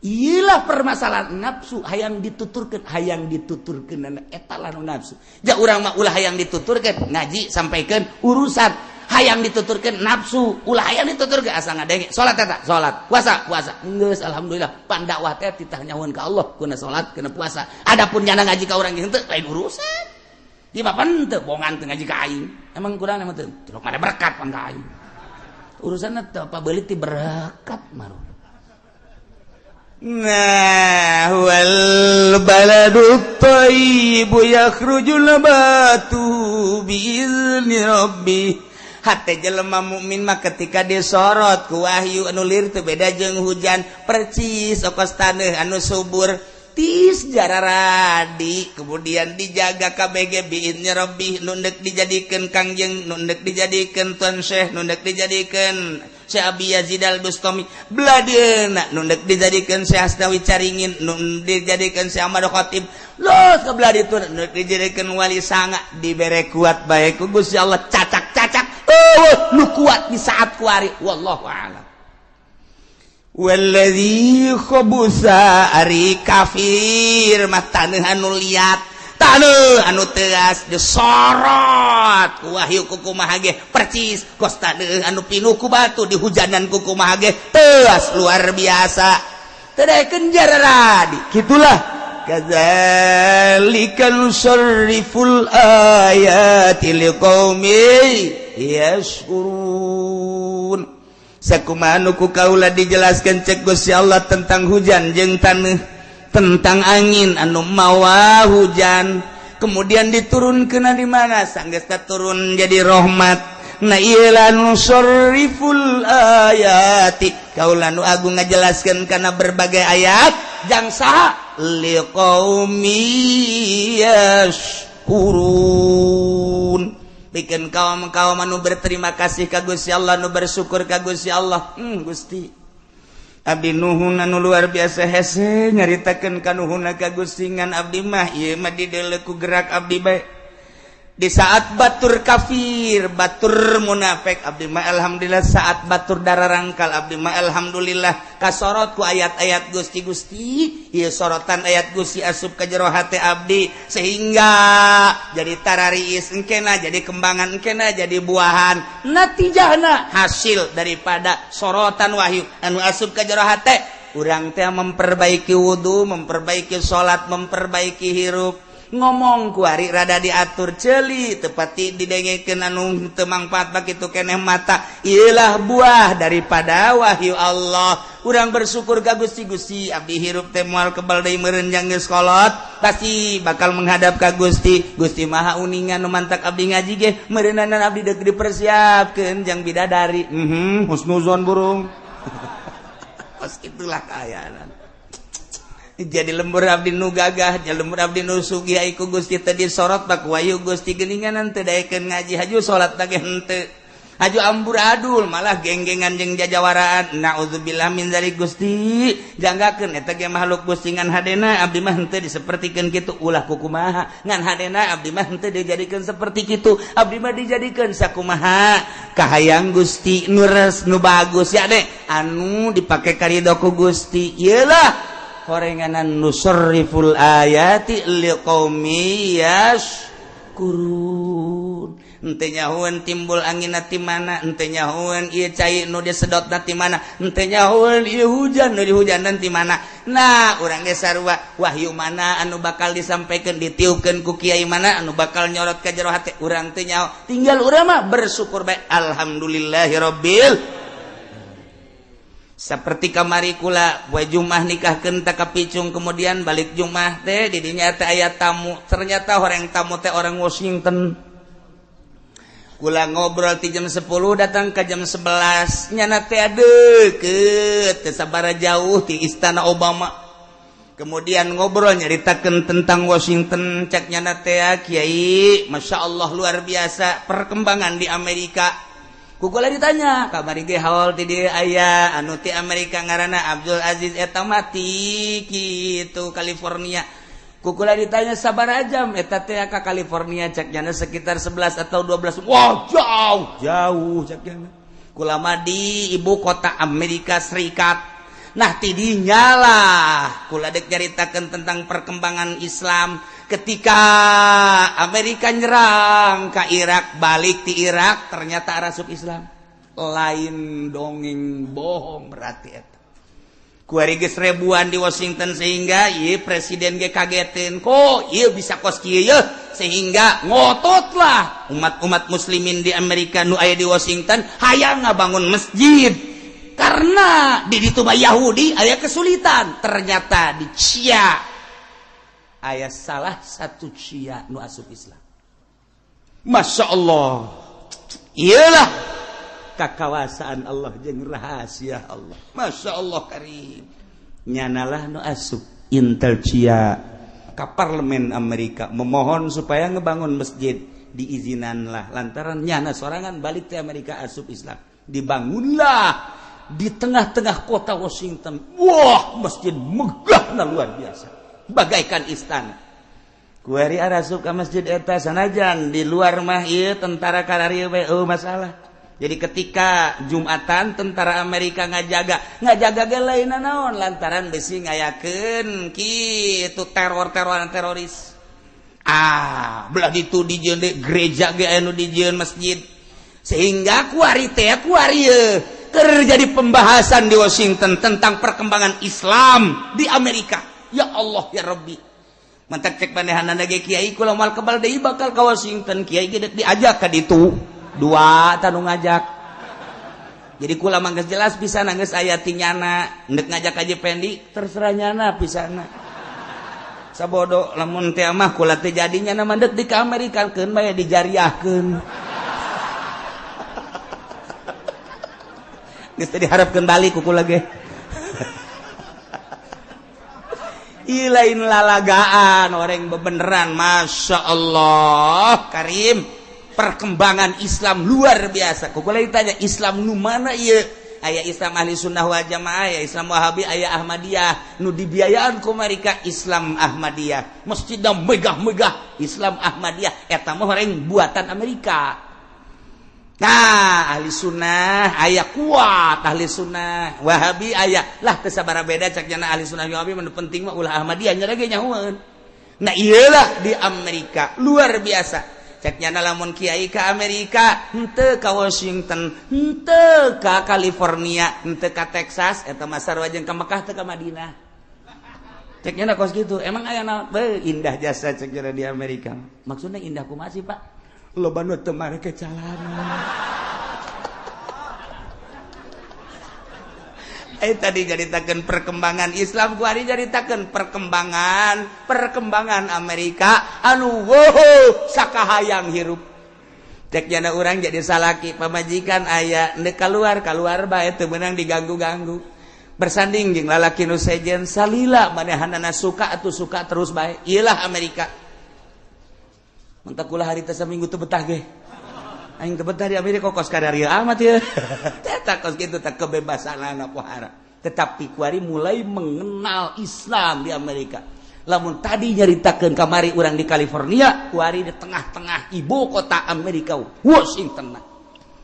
iyalah permasalahan nafsu hayang dituturkeun eta lah nu nafsu ja urang mah ulah hayang dituturkeun ngaji sampaikeun urusan hayang dituturkeun nafsu ulah hayang dituturkeun asa ngadenge salat eta salat puasa puasa geus alhamdulillah pan dakwah teh titah nyahoeun ka Allah kuna salat kuna puasa adapun nyana ngaji ka urang henteu lain urusan ieu mah pan teu bongan teu ngaji ka aing emang kurang emang teu cilok mah berkat pan ka aing urusanna teu apa beulit ti berkat mah. Nah wal baladut thayyibu yakhruju nabatu biizni rabbih. Hate jelema mukmin mah ketika disorot ku wahyu anu lir teu beda jeung hujan percis okos taneuh anu subur Tis jararadi kemudian dijaga KBG biidni rabbih nu ndek dijadikeun Kangjeng, nu ndek dijadikeun Tuan Syekh, nu ndek dijadikeun Syekh Abi Yazid Al Bustami, beladeuna nu ndek dijadikeun Syekh Asnawi Caringin, nu dijadikeun Syekh Ahmad Khatib, los ke belah ditu nu dijadikeun Wali Sanga, dibere kuat bae ku Gusti Allah, cacak-cacak eueuh nu kuat di saat kuari, wallahu a'lam. Walladzi khabusa ari kafir mah taneuh anu liat, taneuh anu teas disorot ku wahyu ku kumaha ge percis kos taneuh anu pinuh ku batu dihujanan ku kumaha ge teas luar biasa teu daekeun jararadi. Kitulah kadzalika nusarriful ayati liqaumi yashkurun. Sakumaha nu ku kaula dijelaskan cek Gusti Allah tentang hujan jeung taneuh, tentang angin anu mawa hujan, kemudian diturunkeun di mana sanggeus turun jadi rahmat. Na ieu nusarriful ayati, kaula nu agung ngajelaskeun kana berbagai ayat jang saha liqaumi yashkurun. Bikin kaum-kaum anu berterima kasih ka Gusti Allah, nu bersyukur ka Gusti Allah. Gusti abdi nuhun anu luar biasa hese nyaritakeun kanuhunna ka Gusti, ngan abdi mah ieu mah dideuleu ku gerak abdi bae. Di saat batur kafir, batur munafik, abdi mah alhamdulillah saat batur dararangkal abdi mah alhamdulillah kasorot ku ayat-ayat Gusti. Gusti ieu sorotan ayat Gusti asup ka jero hate abdi sehingga jadi tarariis engkena, jadi kembangan engkena, jadi buahan. Natijahna hasil daripada sorotan wahyu anu asup ka jero hate urang teh memperbaiki wudu, memperbaiki salat, memperbaiki hirup. Ngomong kuari rada diatur ceuli tepati didengekeun anu teu mangfaat bakitu keneh mata. Ieulah buah daripada wahyu Allah. Urang bersyukur ka Gusti. Gusti abdi hirup teh moal kebal deui meureun jang geus kolot, pasti bakal menghadap ka Gusti. Gusti Maha uningan nu mantak abdi ngaji ge meureunanan abdi deuk dipersiapkeun jang bidadari. Husnuzon burung. Kos itulah kaayaan. Jadi lembur abdi nu gagah, jadi lembur abdi nu sugih ai ku Gusti teh disorot bak wahyu Gusti geuningan teu daekeun ngaji, haju salat teh henteu. Haju amburadul malah genggengan jeung jajawaraan. Nauzubillah min zalik Gusti. Janggakeun eta ge makhluk Gusti ngan hadena abdi mah henteu disapertikeun kitu, ulah kukumaha. Ngan hadena abdi mah henteu dijadikeun saperti kitu. Abdi mah dijadikeun sakumaha kahayang Gusti nu res nu bagus ya deh anu dipake karido ku Gusti. Ieulah horenganan nusarriful ayati liqaumi yashkurun. Ente nyahueun timbul angin ti mana, ente nyahueun ieu cai nu disedot ti mana, ente nyahueun ieu hujan nu dihujanan ti mana. Nah, urang ge sarua wahyu mana anu bakal disampaikan ditiupkeun ku kiai mana anu bakal nyorot ka jero hate urang teu nyaho. Tinggal urang mah bersyukur bae alhamdulillahirabbil. Seperti kamari kula poe Jumat nikahkeun ta kapicung, kemudian balik Jumat teh di dinya teh aya tamu, ternyata orang tamu teh orang Washington. Kula ngobrol ti jam 10 datang ke jam 11 nyana teh deukeut teu sabaraha jauh ti istana Obama. Kemudian ngobrol nyaritakeun tentang Washington, cek nyana teh kiai, Masya Allah luar biasa perkembangan di Amerika. Ku kula ditanya, kamari ge haul ti dieu aya anu ti Amerika ngaranna Abdul Aziz eta mati kitu California. Kukula ditanya sabaraha jam eta teh ka California, cek nyana sekitar 11 atau 12. Wah, jauh, jauh cek nyana. Kula mah di ibu kota Amerika Serikat. Nah, ti dinya lah kula dek nyaritakeun tentang perkembangan Islam ketika Amerika nyerang ka Irak, balik ti Irak ternyata arasup Islam. Lain dongeng bohong berarti eta. Kuari geus ribuan di Washington sehingga ieu presiden ge kagetin kok ieu bisa kos kieu ye, sehingga ngototlah umat-umat muslimin di Amerika nu aya di Washington hayang ngabangun masjid karena di ditu mah Yahudi aya kesulitan. Ternyata di Cia aya salah satu Cia nu asup Islam. Masya Allah, iyalah kakawasaan Allah jeung rahasia Allah. Masya Allah karim. Nyanalah nu asup. Intel Cia ke parlemen Amerika memohon supaya ngebangun masjid, diizinanlah lantaran nyana sorangan balik ke Amerika asup Islam. Dibangunlah di tengah-tengah kota Washington. Wah, masjid megahna luar biasa, bagaikan istana. Kuari arasup ka masjid eta sanajan di luar mah ieu tentara kararieu we eueuh masalah. Jadi ketika Jumatan tentara Amerika ngajaga ge lain naon lantaran besi ngayakeun kitu teror-teroran teroris. Ah, belah ditu dijieun deui gereja ge anu dijieun masjid. Sehingga kuari teh kuari terjadi pembahasan di Washington tentang perkembangan Islam di Amerika. Ya Allah ya Rabbi. Mantak cek manehanana ge kiai kula moal kebal deui bakal ka Washington, kiai ge deuk diajak ka ditu. Dua tanu ngajak. Jadi kula mah geus jelas pisan geus aya ti nyana, ndek ngajak Haji Pendi terserah nyana pisana. Sabodo lamun teh mah kula teh jadi nyana mah deuk di ka Amerika keun bae dijariahkeun. Geus teh diharapkeun balik ku kula ge. Ieu lain lalagaan orang bebeneran, Masya Allah Karim. Perkembangan Islam luar biasa. Kok boleh ditanya Islam nu mana ieu? Aya Islam Ahli Sunnah wal Jamaah, aya Islam Wahabi, aya Ahmadiyah. Nu dibiayaan ku mereka Islam Ahmadiyah. Masjidna megah-megah Islam Ahmadiyah. Eta mah orang buatan Amerika. Nah, Ahli Sunnah aya kuat Ahli Sunnah, Wahabi aya. Lah teu sabaraha beda cak jana Ahli Sunnah Wahabi mah penting mah ulah Ahmadiyah nya ge nyahoeun. Nah, ieulah di Amerika luar biasa. Cek nyana lamun kiai ka Amerika, henteu ka Washington, henteu ka California, henteu ka Texas, eta mah sarua jeung ka Mekah teu ka Madinah. Cek nyana kos kitu, emang aya naon? Beuh, indah jasa cek nyana di Amerika. Maksudna indah kumaha sih, Pak? Loba nu teu mareke calana. Tadi nyaritakeun perkembangan Islam, kuari nyaritakeun perkembangan Amerika anu wow sakahayang hirup. Cek jana urang jadi salaki pamajikan aya ndek kaluar kaluar bae teu meunang diganggu-ganggu. Bersanding jeung lalaki nu sejen salila manehanana suka atuh suka terus bae. Ieulah Amerika. Mentak kula harita saminggu teu betah ge. Aing teu betah di Amerika kos kadarieu amat ya. Eta kos kitu teh kebebasan anak pohara. Tetapi kuari mulai mengenal Islam di Amerika. Lamun tadi nyaritakeun kamari urang di California, kuari di tengah-tengah ibu kota Amerika, Washington.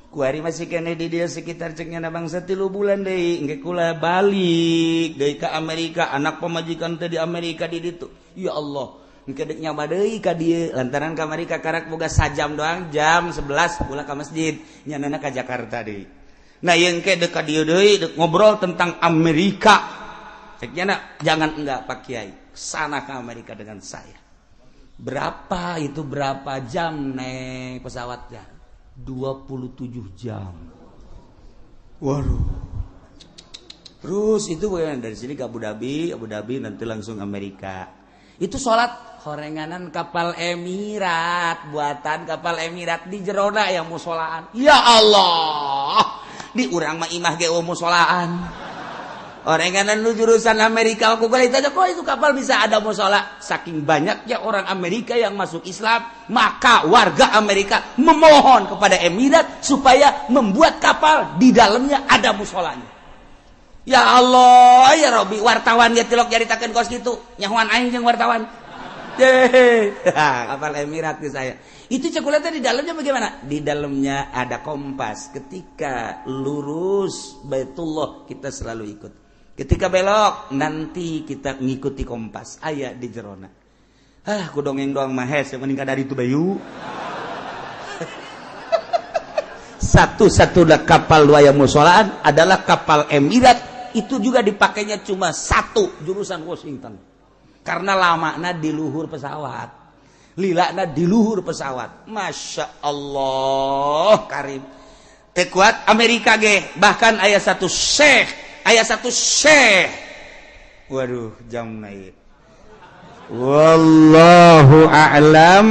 Kuari masih keneh di dieu sekitar cek nyana bangsa 3 bulan deui, engke kula balik deui ka Amerika, anak pamajikan teh di Amerika di ditu. Ya Allah. Engke deuk nyaba deui ka dieu lantaran kamari ka karak boga sajam doang jam 11 pula ka masjid nyanana ka Jakarta deui. Nah ieu engke deuk ka dieu deui deuk ngobrol tentang Amerika. Cek nyana jangan enggak Pak Kiai, sana ke Amerika dengan saya. Berapa itu berapa jam naik pesawatnya? 27 jam. Waduh. Terus itu bagaimana dari sini ke Abu Dhabi, Abu Dhabi nanti langsung Amerika. Itu sholat horenganan kapal Emirat, buatan kapal Emirat di jerona yang musolaan. Ya Allah, di urang mah imah ge musolaan. Horenganan lu jurusan Amerika, aku kali tanya kok itu kapal bisa ada musola. Saking banyaknya orang Amerika yang masuk Islam, maka warga Amerika memohon kepada Emirat supaya membuat kapal di dalamnya ada musolanya. Ya Allah, ya Robi, wartawan dia tilok nyaritakeun kos kitu. Nyahoan aing jeung wartawan. Kapal Emirat ke saya. Itu coklatnya di dalamnya bagaimana? Di dalamnya ada kompas. Ketika lurus Baitullah kita selalu ikut. Ketika belok nanti kita ngikuti kompas. Aya di jerona. Ah, ku dongeng doang mah hes, mending ka dari itu bayu. Satu-satunya kapal waya musolaan adalah kapal Emirat. Itu juga dipakainya cuma satu jurusan Washington. Karena lamana di luhur pesawat. Lilana di luhur pesawat. Masya Allah Karim. Teu kuat Amerika ge. Bahkan aya satu syekh. Aya satu syekh. Waduh jam naik. Wallahu a'lam.